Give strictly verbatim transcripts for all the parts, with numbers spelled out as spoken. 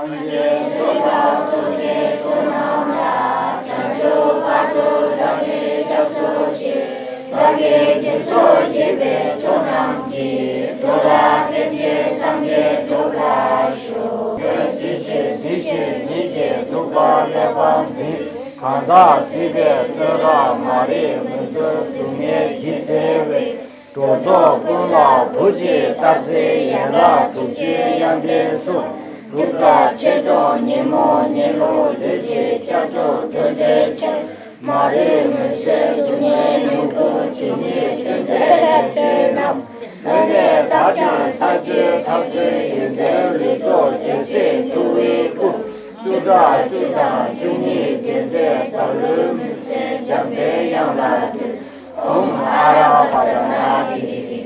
སངས་རྒྱས་ཆོས་དང་ཚོགས་ཀྱི་ཚོགས་རྣམས་ལ། བྱང་ཆུབ་བར་དུ་བདག་ནི་སྐྱབས་སུ་མཆི། བདག་གིས་སྦྱིན་སོགས་བགྱིས་པའི་ཚོགས་རྣམས་ཀྱིས། འགྲོ་ལ་ཕན་ཕྱིར་སངས་རྒྱས་འགྲུབ་པར་ཤོག། ཇི་ཞིག་གཟིགས་ཤིག་ཉིད་ཀྱི་ཐུགས་ཀར་གནས་པར་འཛིན། གང་དག་སྲིད་པའི་བཙོན་རར། མ་རིག་མུན་འཚོ་སྡུག་བསྔལ་གྱིས་གཟིར་བའི། འགྲོ་ཚོགས་ཀུན་ལ་བུ་གཅིག་རྟག་འཛིན། ཡན་ལག་དྲུག་ཅུའི་དབྱངས་ལྡན་གསུང་། གྲུབ་མཐའ་ཆོས་སྐྱོང་ཉོན་མོངས་ཉེ་ལུགས་ལུས་ཀྱི་ཁྱབ་འཇུག་སྒྲོལ་མཛད་ཆེན། མ་རིག་མུན་སེལ་སྡུག་བསྔལ་མྱུ་གུ་ཇི་སྙེད་ཅི་མཛད་རབ་རྒྱས་རྣམས། མུན་ནས་བདག་ཀྱང་ཚར་གཅོད་ཐབས་བྱུང་ཡོན་ཏན་ལུས་རྫོགས་རྒྱལ་སྲས་འཁྲུངས་པའི་སྐུ། བཅུ་ཕྲག་བཅུ་དང་བཅུ་གཉིས་རྒྱལ་མཚན་བདག་ལུས་མུན་སེལ་འཇམ་པའི་དབྱངས་ལ་འདུད། ཨོཾ་ཨ་ར་པ་ཙ་ན་དྷཱིཿ།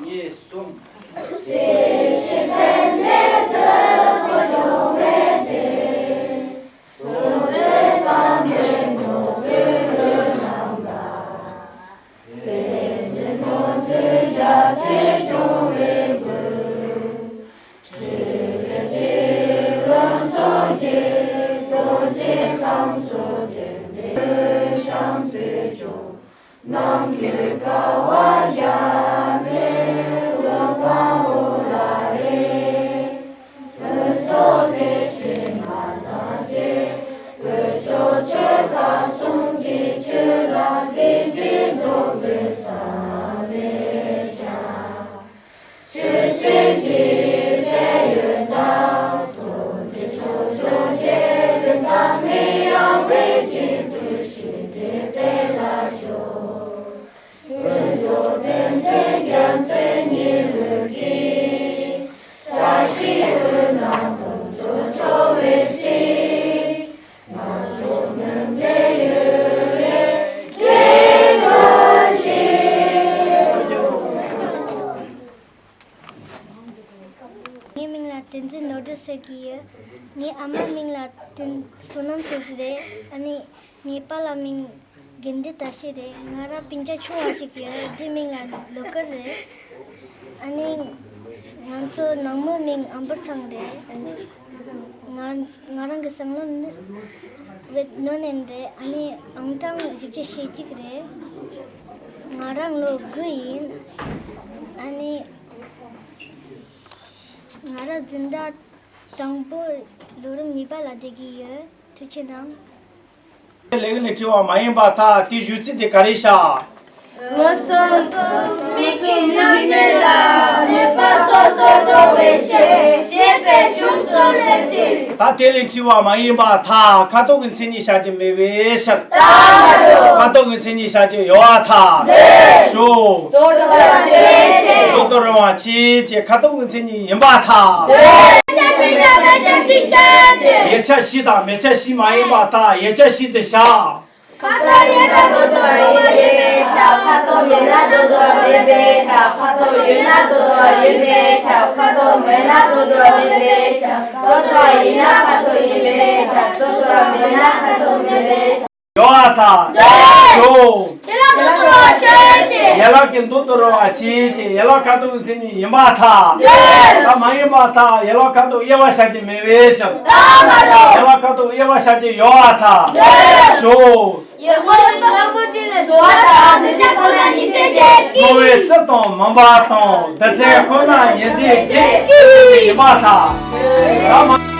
གཉིས་གསུམ། ནམ་མཁའི་ཀ་བ་བརྒྱ་མེད་འོད་དཔལ་ལ་རེག། འོད་མཚོ་དེ་བཞིན་ང་དང་འདྲེས། འོད་མཆོག་ཆོས་སྐལ་གསུམ་གྱི་ཆོས་ལ། ལྷན་ཅིག་རྫོགས་པའི་ས་མེད་ཀྱང་། ཆོས་སེམས་ཀྱི་དཔལ་ཡོན་དང་། དོན་དུ་ཕྱོགས་བཅུའི་རྒྱལ་པོའི་མཚན་ནི། ཡང་དག་པའི་བྱིན་རླབས་ཞུགས་ཤིང་དེ་སྤེལ་ལ་ཤོག། འོད་མཆོག་སྤྲིན་ཆེན་རྒྱལ་མཚན་ཉི་འོད་ཀྱིས། བཀྲ་ཤིས་འོད་རྣམས་དོན་དུ་འཕྲོ་བའི་ཕྱིར། ངའི་མིང་ལ་བསྟན་འཛིན་ནོར་བུ་ཟེར་གྱི་ཡོད། ངའི་ཨ་མའི་མིང་ལ་བསྟན་བསོད་ནམས་ཚེ་རིང་རེད། ཨ་ནི་ངའི་པཱ་ལགས་མིང་དགེ་འདུན་བཀྲ་ཤིས་རེད། ང་རང་སྤུན་ཀྱག་ཆུང་བ་ཞིག་ཡོད། དེའི་མིང་ལ་ལོ་དཀར་རེད། ཨ་ནི་ང་ཚོ་ནང་མིའི་མིང་ཨམ་བར་ཚང་རེད། ང་ང་རང་གི་སྲང་ལམ་ནི་ཝེད་ནོ་ནན་རེད། ཨ་ནི་ཨང་གྲངས་བཞི་བཅུ་ཞེ་གཅིག་རེད། ང་རང་ལོ་དགུ་ཡིན། ཨ་ནི་ང་རང་འཛིན་གྲྭ་དང་པོ་ལོ་རིམ་གཉིས་པ་ལ་བསྡད་ཀྱི་ཡོད། ཐུགས་རྗེ་གནང་། ལས་ཀ་ལས་བྲེལ་བ་མ་ཡིན་པར་ཐལ། དེའི་བཞུགས་ཚུལ་དེ་ག་རེ་བྱ། ངོ་སོ་སོ་མིག་གི་རྣམ་ཤེས་ལ་ནུས་པ་སོ་སོར་འདོར་བའི་ཕྱིར། ཞེས་པའི་གཞུང་གསུམ་ལས་བྲིས། ད་དེ་ལས་བྲེལ་བ་མ་ཡིན་པར་ཐལ། ཁ་དོག་གི་མཚན་ཉིད་བྱ་རྒྱུ་མེད་པའི་ཕྱིར། ད་མ་འགྲོ། ཁ་དོག་གི་མཚན་ཉིད་བྱ་རྒྱུ་ཡོད་པར་ཐལ། ལོས། ཞོག། རྡོག་རྡོག་རང་བྱེད་ཅེས། རྡོག་རྡོག་རང་བ་བྱེད་ཅེས། ཁ་དོག་གི་མཚན་ཉིད་ཡིན་པར་ཐལ། ལོས། ཡེ་ཆ་བཞི་དང་མེ་ཆ་བཞི་ཆ་ཅེས། ཡེ་ཆ་བཞི་དང་མེ་ཆ་བཞི་མ་ཡིན་པར་ཐལ། ཡེ་ཆ་བཞི་དེ་བྱ། ཁ་དོག་ཡོད་ན་རྡོག་རྡོག་རང་བ་ཡིན་པས་ཁྱབ། ཁ་དོག་མེད་ན་རྡོག་རྡོག་རང་མེད་པས་ཁྱབ། ཁ་དོག་ཡོད་ན་རྡོག་རྡོག་རང་ཡོད་པས་ཁྱབ། ཁ་དོག་མེད་ན་རྡོག་རྡོག་རང་མེད་པས་ཁྱབ། རྡོག་རྡོག་ཡིན་ན་ཁ་དོག་ཡིན་པས་ཁྱབ། རྡོག་རྡོག་མེད་ན་ཁ་དོག་མེད་པས་ཁྱབ། ཡོད་པར་ཐལ། ལོས། ཞོག། ཡན་ལག་རྡོག་རྡོག་རང་བྱེད་ཅེས། ཡན་ལག་གི་རྡོག་རྡོག་རང་བ་བྱེད་ཅེས། ཡན་ལག་ཁ་དོག་གི་མཚན་ཉིད་ཡིན་པར་ཐལ། ལོས། ད་མ་ཡིན་པར་ཐལ། ཡན་ལག་ཁ་དོག་དབྱེ་བ་བྱ་རྒྱུ་མེད་པའི་ཕྱིར། ད་མ་འགྲོ། ཡན་ལག་ཁ་དོག་དབྱེ་བ་བྱ་རྒྱུ་ཡོད་པར་ཐལ། ལོས། ཞོག། ཡོད་མ་ཡོད་དཀར་པོ་དེ་ལ་འགྲོ་བ་དང་འདི་འདྲ་ཁོ་ན་ཉི་ཟེར་གྱི། བསྔོ་བའི་སྤྲིན་དང་མུན་པ་དང་འདི་འདྲ་ཁོ་ན་ཉི་ཟེར་གྱི་ཡིན་པ་དང་།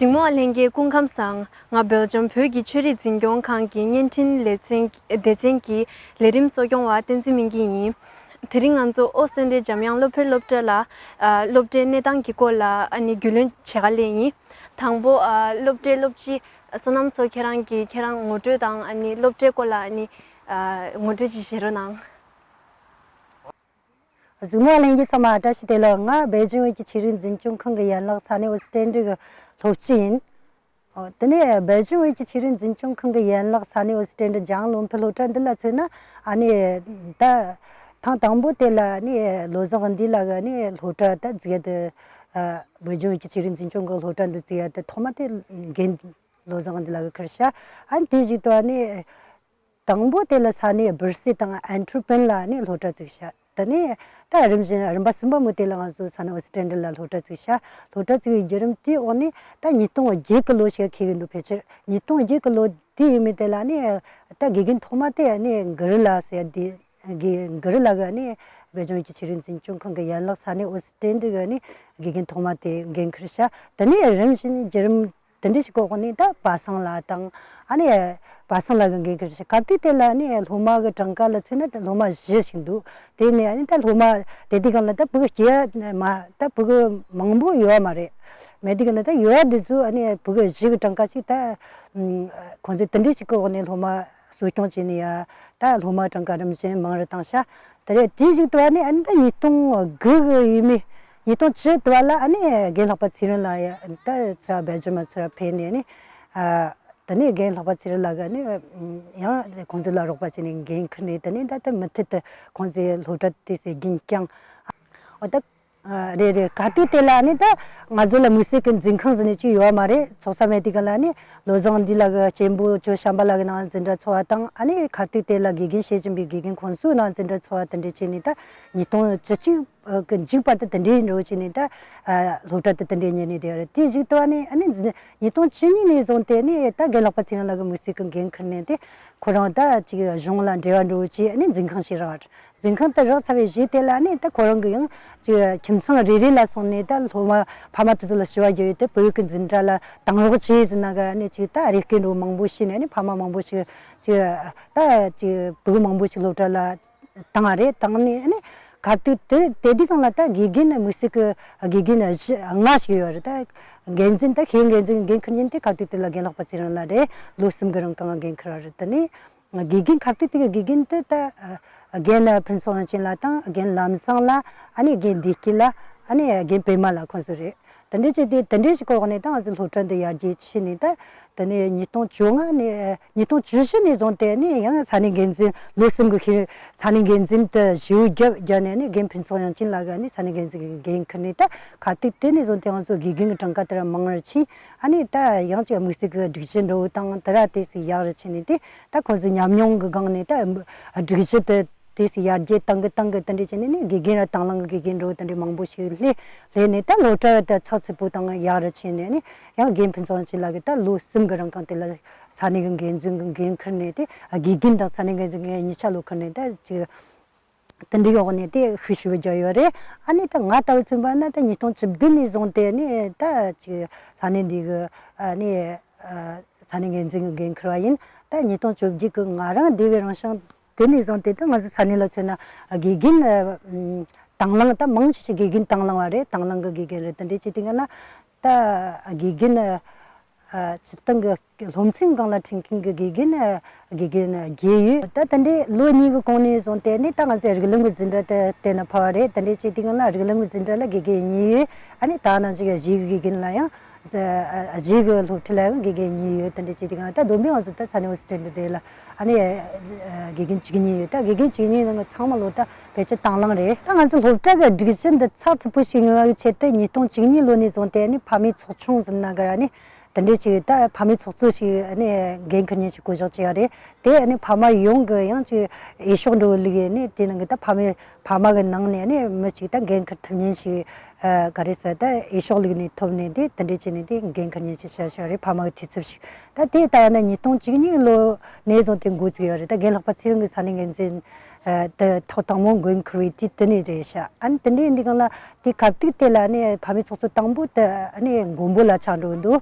གཟིགས་མོ་བ་ལྷན་རྒྱས་སྐུ་ཁམས་བཟང་། ང་སྦེལ་ཇམ་བོད་ཀྱི་ཆོས་རིག་འཛིན་སྐྱོང་ཁང་གི་བརྙན་འཕྲིན་ལེ་ཚན་སྡེ་ཚན་གྱི་ལས་རིམ་གཙོ་སྐྱོང་བ་བསྟན་འཛིན་སྨིན་སྐྱིད་ཡིན། དེ་རིང་ང་ཚོ་ཨོ་སེ་འབྲས་འཇམ་དབྱངས་སློབ་ཕྲུག་སློབ་གྲྭ་ལ་ཨ་སློབ་གྲྭའི་གནས་སྟངས་ཀྱི་སྐོར་ལ་ཨ་ནི་རྒྱུས་ལོན་བྱེད་ག་སླེབས་ཡིན། དང་པོ་ཨ་སློབ་གྲྭའི་སློབ་སྤྱི་བསོད་ནམས་མཚོ་ཁྱེད་རང་གིས་ཁྱེད་རང་ངོ་སྤྲོད་དང་ཨ་ནི་སློབ་གྲྭའི་སྐོར་ལ་ཨ་ནི་ཨ་ངོ་སྤྲོད་ཅིག་བྱེད་རོགས་གནང་། གཟིགས་མོ་བ་ལྷན་རྒྱས་ཚང་མ་བཀྲ་ཤིས་བདེ་ལེགས། ང་སྦེལ་ཇམ་བོད་ཀྱི་ཆོས་རིག་འཛིན་སྐྱོང་ཁང་གི་ཡན་ལག་ས་གནས་ཨོ་སི་ཀྲན་ཌི་གི་སློབ་སྤྱི་ཡིན། ཨོ། དེ་ནས་སྦེལ་ཇམ་བོད་ཀྱི་ཆོས་རིག་འཛིན་སྐྱོང་ཁང་གི་ཡན་ལག་ས་གནས་ཨོ་སི་ཀྲན་ཌི་འཇམ་དབྱངས་བློ་མཐུན་སློབ་གྲྭ་འདི་ལ་མཚོན་ན་ཨ་ནི་ད་ཐེངས་དང་པོ་དེ་ལ་ཨ་ནི་བློ་བཟང་དགེ་འདུན་ལགས་ཀྱིས་ཨ་ནི་སློབ་གྲྭ་ད་བཙུགས་ཡ་དེ་ཨ་སྦེལ་ཇམ་བོད་ཀྱི་ཆོས་རིག་འཛིན་སྐྱོང་ཁང་གི་སློབ་གྲྭ་འདི་བཙུགས་ཡ་དེ་ཐོག་མ་དེ་འགན་བློ་བཟང་དགེ་འདུན་ལགས་ཀྱིས་འཁུར་ཤག་ཨ་ནི་དེ་བཞིན་དུ་ཨ་ནི། དང་པོ་དེ་ལ་ས་གནས་སྦིར་སེ་དང་ཨན་ཊི་ཝེར་པན་ལ་ནི་སློབ་གྲྭ་བཙུགས་ཤག་དེ་ནས་ད་རིམ་བཞིན་རིམ་པ་གསུམ་པ་མོ་དེ་ལ་ང་ཚོ་ས་གནས་ཨོ་སི་ཀྲན་ཌི་ལ་སློབ་གྲྭ་བཙུགས་ཤག་སློབ་གྲྭ་བཙུགས་པའི་བརྒྱུད་རིམ་དེའི་འོག་ནས་ད་ཉིས་སྟོང་བརྒྱད་གི་ལོ་ཞིག་འཁེལ་གི་འདུག་ཕལ་ཆེར་ཉིས་སྟོང་བརྒྱད་གི་ལོ་དེ་ཡིན་མིན་དེ་ལ་ནི་ད་དགེ་རྒན་ཐོག་མ་དེ་ནི་གུ་རུ་ལགས་ཟེར་དེ་གི་གུ་རུ་ལགས་ཀྱིས་ནི་སྦེལ་ཇམ་བོད་ཀྱི་ཆོས་རིག་འཛིན་སྐྱོང་ཁང་གི་ཡན་ལག་ས་གནས་ཨོ་སི་ཀྲན་ཌི་གི་ནི་དགེ་རྒན་ཐོག་མ་དེ་འགན་འཁུར་ཤག་དེ་ནས་རིམ་བཞིན་བརྒྱུད་རིམ། དེ་འདྲ་ཞིག་གི་འོག་ནས་ད་པ་སངས་ལགས་དང་ཨ་ནི་པ་སངས་ལགས་ཀྱིས་འགན་འཁུར་ཞིག་སྐབས་དུས་དེ་ལ་ནི་སློབ་མ་གི་གྲངས་ཀ་ལ་མཚོན་ན་སློབ་མ་བཞི་ཞིག་འདུག་དེ་ནས་ཨ་ནི་ད་སློབ་མ་དེ་དུས་སྒང་ལ་ད་ཕྲུ་གུ་སྐྱེ་ཡ་མ་ད་ཕྲུ་གུ་མང་པོ་ཡོད་མ་རེད། མེད་དུས་སྒང་ལ་ད་ཡོད་དེ་ཚོ་ཨ་ནི་ཕྲུ་གུ་བཞི་གི་གྲངས་ཀ་ཞིག་ད་ཁོང་ཚོས་དེ་འདྲ་ཞིག་གི་འོག་ནས་སློབ་མ་གསོ་སྐྱོང་བྱས་ནས་ཡ་ད་སློབ་མ་གྲངས་ཀ་རིམ་བཞིན་མང་རུ་བཏང་ཤག་དེ་རེད། དེའི་གཞུག་ཏུ་ཨ་ནི་ཨ་ནི་ད་ཉིས་སྟོང་དགུ་གི་ཡས་མས་ཉིས་སྟོང་བཅུ་དུ་བ་ལ་ཨ་ནི་རྒན་ལྷག་པ་ཚེ་རིང་ལགས་ཡ་ད་ས་སྦེལ་ཇམ་མ་ཚུར་ཕེབས་ནས་ཨ་ནི་ཨ་ད་ནི་རྒན་ལྷག་པ་ཚེ་རིང་ལགས་ཀྱིས་ཨ་ནི་ཡང་ཁོང་ཚོ་ལ་རོགས་པ་བྱས་ནས་འགན་འཁུར་ནས་ད་ནི་ད་ལྟ་མུ་མཐུད་དུ་ཁོང་ཚོའི་སློབ་གྲྭ་དེ་སེ་རྒྱུན་བསྐྱངས། འོ་ད་ཨ་རེད་རེད། སྐབས་དུས་དེ་ལ་ནི་ད་ང་ཚོ་ལ་དམིགས་བསལ་གྱི་འཛིན་ཁང་ཟེར་ནས་ཅིག་ཡོད་མ་རེད། ཚོགས་ས་མེད་དུས་སྒང་ལ་ནི་བློ་བཟང་དགེ་འདུན་ལགས་ཀྱི་གཅེན་པོ་ཇོ་བྱམས་པ་ལགས་ཀྱི་ནང་འཛིན་གྲྭ་ཚོགས་པ་དང་ཨ་ནི་སྐབས་དུས་དེ་ལ་དགེ་རྒན་བྱེད་བཞིན་པའི་དགེ་རྒན་ཁོང་ཚོའི་ནང་འཛིན་གྲྭ་ཚོགས་པ་དེ་འདྲ་བྱས་ནས་ད་ཉིས་སྟོང་བཅུ་གཅིག་གི་མཇུག་བར་དུ་དེ་འདྲའི་འགྲོ་བྱས་ནས་ད་ཨ་སློབ་གྲྭ་དེ་དེ་འདྲའི་གཉེར་ནས་བསྡད་ཡོད་རེད། དེའི་གཞུག་ཏུ་ཨ་ནི་ཨ་ནི་འཛིན་ཉིས་སྟོང་བཅུ་གཉིས་ནས་བཟུང་སྟེ་ནི་ད་རྒན་ལྷག་པ་ཚེ་རིང་ལགས་ཀྱིས་དམིགས་བསལ་གྱི་འགན་འཁུར་ནས་དེ་ཁོ་རང་ད་ཅིག་གཞུང་ལ་འབྲེལ་བ་འགྲོ་བྱས་ཨ་ནི་འཛིན་ཁང་ཞིག་རག་འཛིན་ཁང་དུ་རག་ཚར་བའི་རྗེས་དེ་ལ་ནི་ད་ཁོ་རང་གིས་ཡང་ཅིག་ཁྱིམ་ཚང་རེ་རེ་ལ་སོང་ནས་ད་སློབ་མ་ཕ་མ་དེ་ཚོ་ལ་ཞུ་བ་བརྒྱབ་ཡོད་དེ་བོད་ཡིག་གི་འཛིན་གྲྭ་ལ་གཏོང་རོགས་བྱེད་ཟེར་ན་ག་ནས་ཅིག་ད་རེ་སྐུལ་འགྲོ་མང་པོ་བྱས་ནས་ནི་ཕ་མ་མང་པོ་ཞིག་ཅིག་ད་ཅིག་ཕྲུ་གུ་མང་པོ་ཞིག་སློབ་གྲྭ་ལ་བཏང་བ་རེད། བཏང་ནས་ནི་སྐབས་དུས་དེ་དེ་དུས་སྒང་ལ་ད་དགེ་རྒན་དམིགས་བསལ་གྱི་དགེ་རྒན་བཞི་ལྔ་ཞིག་ཡོད་རེད། ད་འགན་འཛིན་ད་ཤེས་ཡོན་འགན་འཛིན་འགན་འཁུར་མཁན་དེ་སྐབས་དུས་དེ་ལ་རྒན་ལྷག་པ་ཚེ་རིང་ལགས་རེད། ལོ་གསུམ་གྱི་རིང་གང་འགན་འཁུར་བ་རེད། དེ་ནས། དགེ་རྒན་སྐབས་དུས་དེ་གི་དགེ་རྒན་དེ་ད་རྒན་ཕུན་ཚོགས་དབྱངས་ཅན་ལགས་དང་རྒན་ལམ་བཟང་ལགས་ཨ་ནི་རྒན་བདེ་སྐྱིད་ལགས་ཨ་ནི་རྒན་པད་མ་ལགས་ཁོང་ཚོ་རེད། དེ་འདྲ་བྱས་ཏེ་དེ་འདྲ་ཞིག་གི་འོག་ནས་ད་ང་ཚོའི་སློབ་གྲྭ་འདི་ཡར་རྒྱས་ཕྱིན་ནས་ད་དེ་ནས་ཉིས་སྟོང་བཅོ་ལྔ་ནས་ཉིས་སྟོང་བཅུ་བཞི་ནས་བཟུང་སྟེ་ནི་ཡང་ས་གནས་འགན་འཛིན་ལོ་གསུམ་གྱི་ཤུལ་ས་གནས་འགན་འཛིན་དུ་ཞུ་རྒྱུ་བརྒྱབ་ནས་ནི་རྒན་ཕུན་ཚོགས་དབྱངས་ཅན་ལགས་ཀྱིས་ནི་ས་གནས་འགན་འཛིན་གྱི་འགན་འཁུར་ནས་ད་སྐབས་དུས་དེ་ནས་བཟུང་སྟེ་ང་ཚོ་དགེ་རྒན་གྱི་གྲངས་ཀ་དེ་ར་མང་རུ་ཕྱིན། ཨ་ནི་ད་ཡང་ཅིག་དམིགས་བསལ་གྱི་སྒྲིག་གཞི་འདྲ་བོ་དང་དེ་ར་དེ་ཟིག་ཡག་རུ་ཕྱིན་ནས་དེ་ད་ཁོང་ཚོའི་ཉམས་མྱོང་གི་སྒང་ནས་ད་སྒྲིག་གཞི་དེ་ རྗེས་སུ་ཡར་རྒྱས་བཏང་གི་བཏང་གི་དེ་འདྲ་བྱས་ནས་ནི་དགེ་རྒན་ར་དང་བླངས་ཀྱི་དགེ་རྒན་འགྲོ་དེ་འདྲ་མང་པོ་ཞིག་སླེབས་སླེབས་ནས། ད་སློབ་གྲྭ་ད་ཚགས་ཚུད་པོ་དང་ཡག་རུ་ཕྱིན་ནས་ནི་ཡང་རྒན་ཕུན་ཚོགས་ཅན་ལགས་ཀྱིས་ད་ལོ་གསུམ་གྱི་རིང་གང་དེ་ལ་ས་གནས་ཀྱི་འགན་འཛིན་གྱི་འགན་འཁུར་ནས། དེ་དགེ་རྒན་དང་ས་གནས་འགན་འཛིན་གྱི་གཉིས་ཆ་ལོ་འཁུར་ནས་ད་ཅིག་དེ་འདྲའི་འོག་ནས་དེ་ཤུགས་ཆེ་བོ་རྒྱག་ཡོད་རེད། ཨ་ནི་ད་ང་ལྟ་བུ་མཚོན་པ་ན་ད་ཉིས་སྟོང་བཅུ་བདུན་ནས་བཟུང་སྟེ་ནི་ད་ཅིག་ས་གནས་འདི་གི་ཨ་ནི་ཨ་ས་གནས་འགན་འཛིན་གྱི་འགན་འཁུར་བ་ཡིན། ད་ཉིས་སྟོང་བཅོ་བརྒྱད་ཀྱི་ང་རང་སྡེ་བའི་རང་ཤང་དེ་ནས་བཟུང་སྟེ་ད་ང་ཚོ་ས་གནས་ལ་མཚོན་ན་དགེ་རྒན་ཨ་དང་བླངས། ད་མང་ཆེ་ཤོས་དགེ་རྒན་དང་བླངས་པ་རེད། དང་བླངས་ཀྱི་དགེ་རྒན་རེད། དེ་འདྲའི་བྱེད་དུས་ང་ལ་ད་དགེ་རྒན་ཨ་ཨ་སྤྱིར་བཏང་གི་སློབ་ཚན་སྒང་ལ་ཁྲིད་མཁན་གྱི་དགེ་རྒན་ཨ་དགེ་རྒན་ཨ་བརྒྱད་ཡོད། ད་དེ་འདྲའི་ལོ་གཉིས་ཀྱི་གོང་ནས་བཟུང་སྟེ་ནི་ད་ང་ཚོས་རིགས་ལམ་གྱི་འཛིན་གྲྭ་དེ་བལྟས་ན་ཕལ་བ་རེད། དེ་འདྲའི་བྱེད་དུས་ང་ལ་རིགས་ལམ་གྱི་འཛིན་གྲྭ་ལ་དགེ་རྒན་གཉིས་ཡོད། ཨ་ནི་ད་ནང་བཞིན་གཞིས་ཀྱི་དགེ་རྒན་ལ་ཡང་ཨ་གཞིས་ཀྱི་སློབ་ཁྲིད་ལ་ཡང་དགེ་རྒན་གཉིས་ཡོད། དེ་འདྲའི་བྱེད་དུས་ང་ད་བསྡོམས་པས་ང་ཚོ་ད་ས་གནས་འོ་སི་ཁྲིད་འདི་དེ་ལ་ཨ་ནི་ཨ་དགེ་རྒན་བཅུ་གཉིས་ཡོད། ད་དགེ་རྒན་བཅུ་གཉིས་ནང་གི་ཚང་མ་ལོ་ད་བེད་སྤྱོད་དང་བླངས་རེད། ད་ང་ཚོ་སློབ་གྲྭ་གི་སྒྲིག་གཞི་འདི་ཚགས་ཚུད་པོ་ཞིག་ཡོང་བའི་ཆེད་དུ་ཉིས་སྟོང་བཅུ་གཉིས་ལོ་ནས་བཟུང་སྟེ་ནི་ཕ་མའི་ཚོགས་ཆུང་ཟེར་ན་ག་ར་ནི་དེ་འདྲའི་ཅིག་ད་ཕ་མའི་ཚོགས་གཙོ་ཞིག་ནི་འགན་འཁུར་མཁན་ཞིག་བསྐོ་གཞག་བྱས་ཡོད་རེད། དེ་ནི་ཕ་མ་ཡོངས་ཀྱི་ཡང་ཅིག་འོས་ཤོག་འགྲོ་བའི་ལུགས་ནི་དེ་ནང་གི་ད་ཕ་མའི་ཕ་མ་གི་ནང་ནས་ནི་མི་གཅིག་ད་འགན་འཁུར་ཐུབ་མཁན་ཞིག་ཨ་ག་རེ་ཟེར། ད་འོས་ཤོག་ལུགས་ནས་ཐོབ་ནས་དེ་དེ་འདྲའི་བྱས་ནས་དེ་འགན་འཁུར་མཁན་ཞིག་བྱས་བྱས་རེད། ཕ་མ་གི་འཐུས་ཚབ་ཞིག་ད་དེ་ལྟ་བ་ན་ཉིས་སྟོང་བཅུ་གཉིས་ལོ་ནས་བཟུང་སྟེ་འགོ་བཙུགས་ཡོད་རེད། ད་རྒན་ལྷག་པ་ཚེ་རིང་གི་ས་གནས་འགན་འཛིན་ཨ་དེ་ཐོག་དང་པོ་འགན་འཁུར་བའི་དུས་དེ་ནས་རེད་ཤག་ཨ་ནི་དེ་འདྲའི་འདི་གང་ལ་དེ་སྐབས་དུས་དེ་ལ་ནི་ཕ་མའི་ཚོགས་གཙོ་དང་པོ་དེ་ཨ་ནི་མགོན་པོ་ལགས་ཆགས་འགྲོ་གི་འདུག་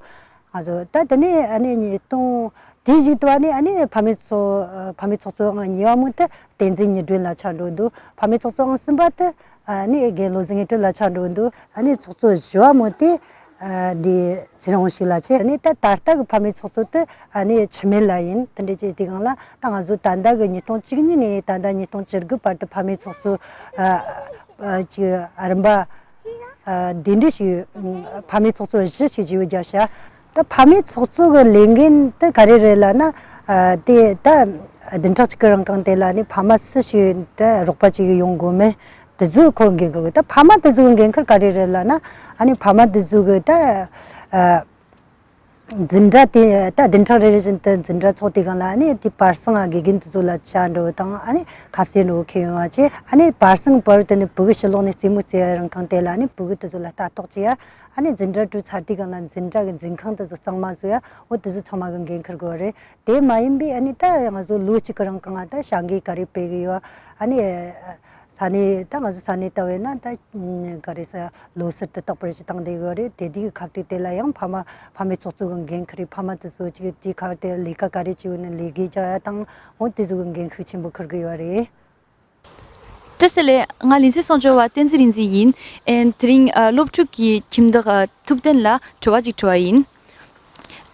ང་ཚོ་ད་དེ་ནས་ཨ་ནི་ཉིས་སྟོང་དེའི་གཞུག་ཏུ་ཨ་ནི་ཨ་ནི་ཕ་མའི་ཚོ་ཨ་ཕ་མའི་ཚོགས་གཙོ་ཨང་གཉིས་པ་མོ་དེ་བསྟན་འཛིན་ཉི་སྒྲོན་ལགས་ཆགས་འགྲོ་གི་འདུག་ཕ་མའི་ཚོགས་གཙོ་ཨང་གསུམ་པ་དེ་ཨ་ནི་རྒན་བློ་བཟང་ངེས་སྒྲོན་ལགས་ཆགས་འགྲོ་གི་འདུག་ཨ་ནི་ཚོགས་གཙོ་བཞི་པ་མོ་དེ་ཨ་འདི་ཚེ་རིང་དབང་ཕྱུག་ལགས་བྱས། ཨ་ནི་ད་ད་ལྟ་གི་ཕ་མའི་ཚོགས་གཙོ་དེ་ཨ་ནི་འཆི་མེད་ལགས་ཡིན། དེ་འདྲ་བྱས་དེ་སྒང་ལ་ད་ང་ཚོ་ད་ལྟ་གི་ཉིས་སྟོང་བཅུ་གཉིས་ནས་ད་ལྟ་ཉིས་སྟོང་བཅུ་དགུ་བར་དུ་ཕ་མའི་ཚོགས་གཙོ་ཨ་ཨ་ཅིག་ཨ་རིམ་པ་ཨ་དེ་འདྲ་ཞིག་ཕ་མའི་ཚོགས་གཙོ་བཞི་ཞིག་བྱས་ཡོད་རྒྱབ་ཤག་ད་ཕ་མའི་ཚོགས་གཙོ་གི་ལས་འགན་དེ་ག་རེ་རེད་ལབ་ན། ཨ་དེ་ད་བདུན་ཕྲག་གཅིག་གི་རིང་གང་དེ་ལ་ནི་ཕ་མ་སུ་ཞིག་ད་རོགས་པ་ཅིག་ཡོང་དགོས་མེད། དེ་ཚོ་ཁོ་འགན་འཁུར་དགོས། ད་ཕ་མ་དེ་ཚོ་གི་འགན་འཁུར་ག་རེ་རེད་ལབ་ན། ཨ་ནི་ཕ་མ་དེ་ཚོ་གི་ད་ཨ་འཛིན་གྲྭ་དེ་ད་བདུན་ཕྲག་རེ་རེ་བཞིན་དུ་འཛིན་གྲྭ་ཚོགས་དུས་སྒང་ལ་ཨ་ནི་དེ་བར་གསེང་ཨ་དགེ་རྒན་དེ་ཚོ་ལ་ཆ་འགྲོ་དང་། ཨ་ནི་ཁ་ཟས་འགྲོ་ཁྱེར་ཡོང་བ་བྱས། ཨ་ནི་བར་གསེང་བར་དུ་ནི་ཕྲུ་གུ་ཕྱི་ལོགས་ནས་རྩེད་མོ་རྩེ་ཡ་རིང་གང་དེ་ལ་ཨ་ནི་ཕྲུ་གུ་དེ་ཚོ་ལ་ལྟ་རྟོག་བྱེད་ཡ། ཨ་ནི་འཛིན་གྲྭ་གྲོལ་ཚར་དུས་སྒང་ལ་འཛིན་གྲྭ་གི་འཛིན་ཁང་དེ་ཚོ་གཙང་མ་བཟོ་ཡ། འོ་དེ་ཚོ་ཚང་མ་གི་འགན་འཁུར་དགོས་རེད། དེ་མ་ཡིན་པའི་ཨ་ནི་ད་ང་ཚོ་ལོ་གཅིག་གི་རིང་གང་ང་ད་བྱ་འགུལ་ག་རེ་སྤེལ་གི་ཡོད། ཨ་ནི་ས་གནས་ད་ང་ཚོ་ས་གནས་ལྟ་བས་ན་ད་ག་རེ་ཟེར། ལོ་གསར་དུ་རྟག་པར་ཞིག་བཏང་བསྡད་ཡོད་རེད། དེ་དུས་ཀྱི་སྐབས་དེ་དེ་ལ་ཡང་ཕ་མ་ཕ་མའི་ཚོགས་གཙོ་གི་འགན་འཁུར་རེད། ཕ་མ་དེ་ཚོ་གཅིག་དེའི་ཁར་དེ་ལས་ཀ་ག་རེ་བྱས་ཡོད་ན་ལས་ཀའི་བྱ་ཡ་དང་འོ་དེ་ཚོ་གི་འགན་ཤུགས་ཆེན་པོ་འཁུར་གི་ཡོད་རེད། བཀྲ་ཤིས་བདེ་ལེགས། ང་ལིན་ཚེ་བསང་སྦྱོར་བ་བསྟན་འཛིན་རིག་འཛིན་ཡིན། ཨེ་དེ་རིང་ཨ་སློབ་ཕྲུག་གི་ཁྱིམ་བདག་ཨ་ཐུབ་བསྟན་ལ་དྲི་བ་ཅིག་དྲི་བ་ཡིན།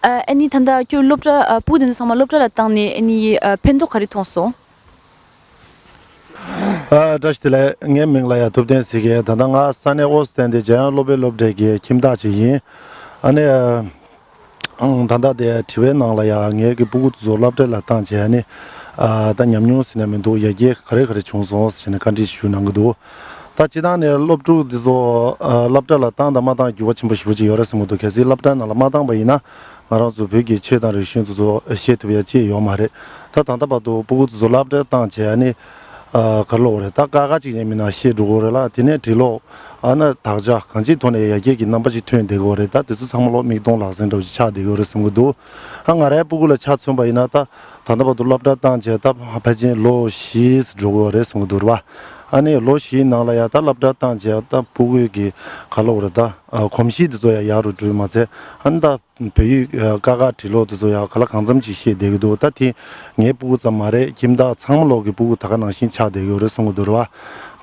ཨ་ཨ་ནི་ད་ལྟ་ཁྱོད་སློབ་གྲྭ་ཨ་སྤུ་གུ་དེ་ཚོ་ཚང་མ་སློབ་གྲྭ་ལ་བཏང་ནས་ཨ་ནི་ཨ་ཕན་ཐོགས་ག་རེ་མཐོང་སོང་། ཨ་བཀྲ་ཤིས་བདེ་ལེགས། ངའི་མིང་ལ་ཡ་ཐུབ་བསྟན་ཟེར་གི། ད་ལྟ་ང་ས་གནས་ཨོ་སི་ཐན་དེ་འཇམ་དབྱངས་སློབ་དཔོན་སློབ་གྲྭའི་གི་ཁྱིམ་བདག་ཅིག་ཡིན། ཨ་ནི་ཨ། ཨང་། ད་ལྟ་དེ་དྲི་བའི་ནང་ལ་ཡང་ངའི་གི་སྤུ་གུ་ཚོ་སློབ་གྲྭ་ལ་བཏང་བྱས་ནི། ཨ་ད་ཉམས་མྱོང་ཟེར་ནས་མི་འདུག་ཡར་རྒྱས་ག་རེ་ག་རེ་བྱུང་སོང་ཟེར་ནས་བཀའ་འདྲི་ཞུ་གནང་གི་འདུག་ད་སྤྱིར་བཏང་ནས་སློབ་ཕྲུག་འདི་ཚོ་ཨ་སློབ་གྲྭ་ལ་བཏང་དང་མ་བཏང་འགྱུར་བ་ཆེན་པོ་ཞེ་པོ་ཅིག་ཡོད་རེད་བསམ་གི་འདུག་གལ་སྲིད་སློབ་གྲྭ་ནང་ལ་མ་བཏང་པ་ཡིན་ན་ང་རང་ཚོ་བོད་ཀྱི་ཆོས་དང་རིག་གཞུང་དེ་ཚོ་ཤེས་ཐུབ་ཡ་ཅིག་ཡོད་མ་རེད། ད་ད་ལྟ་བར་དུ་སྤུ་གུ་དེ་ཚོ་སློབ་གྲྭ་བཏང་བྱས་ནི། ཨ་ག་རེ་ལབ་དགོས་རེད། ད་ཀ་ཁ་གཅིག་ནས་མིན་ན་ཤེས་འགྲོ་གི་རེད་ལ། དེ་ནས་འབྲི་ཀློག་ཨ་ནི་དག་ཆ་གང་ཅིའི་ཐོག་ནས་ཡར་རྒྱས་ཀྱི་རྣམ་པ་ཞིག་ཐོན་བསྡད་ཀྱི་ཡོད་རེད། ད་དེ་ཚོ་ཚང་མ་ལོ་མིག་མཐོང་ལག་ཟིན་འདྲ་བོ་ཞིག་ཆགས་བསྡད་ཀྱི་ཡོད་རེད་བསམ་གྱི་འདུག་ཨ་ང་རའི་སྤུ་གུ་ལ་ཆ་མཚོན་པ་ཡིན་ན་ད་ད་ལྟ་བར་དུ་སློབ་གྲྭ་བཏང་བྱས་ད་ཕལ་ཆེར་ལོ་བཞི་འགྲོ་གི་ཡོད་རེད་བསམ་གྱི་འདུག་རེད་པ། ཨ་ནི་ལོ་བཞིའི་ནང་ལ་ཡ་ད་སློབ་གྲྭ་བཏང་བྱས་ད་སྤུ་གུའི་གི་ག་རེ་ལབ་དགོས་རེད། ད་ཨ་གོམས་གཤིས་དེ་ཚོ་ཡ་ཡག་རུ་འགྲོ་མ་ཚད་ཨ་ནི་ད་བོད་ཡིག་ཨ་ཀ་ཁ་འབྲི་ཀློག་དེ་ཚོ་ཡང་ག་ལ་གང་འཚམ་ཅིག་ཤེས་བསྡད་ཀྱི་འདུག་ད་དེ་ངའི་སྤུ་གུ་ཙམ་མ་རེད། ཁྱིམ་བདག་ཚང་མ་ལོག་གི་སྤུ་གུ་ད་ག་ནང་བཞིན་ཆགས་བསྡད་ཀྱི་ཡོད་རེད་གསུང་གི་འདུག་རེད་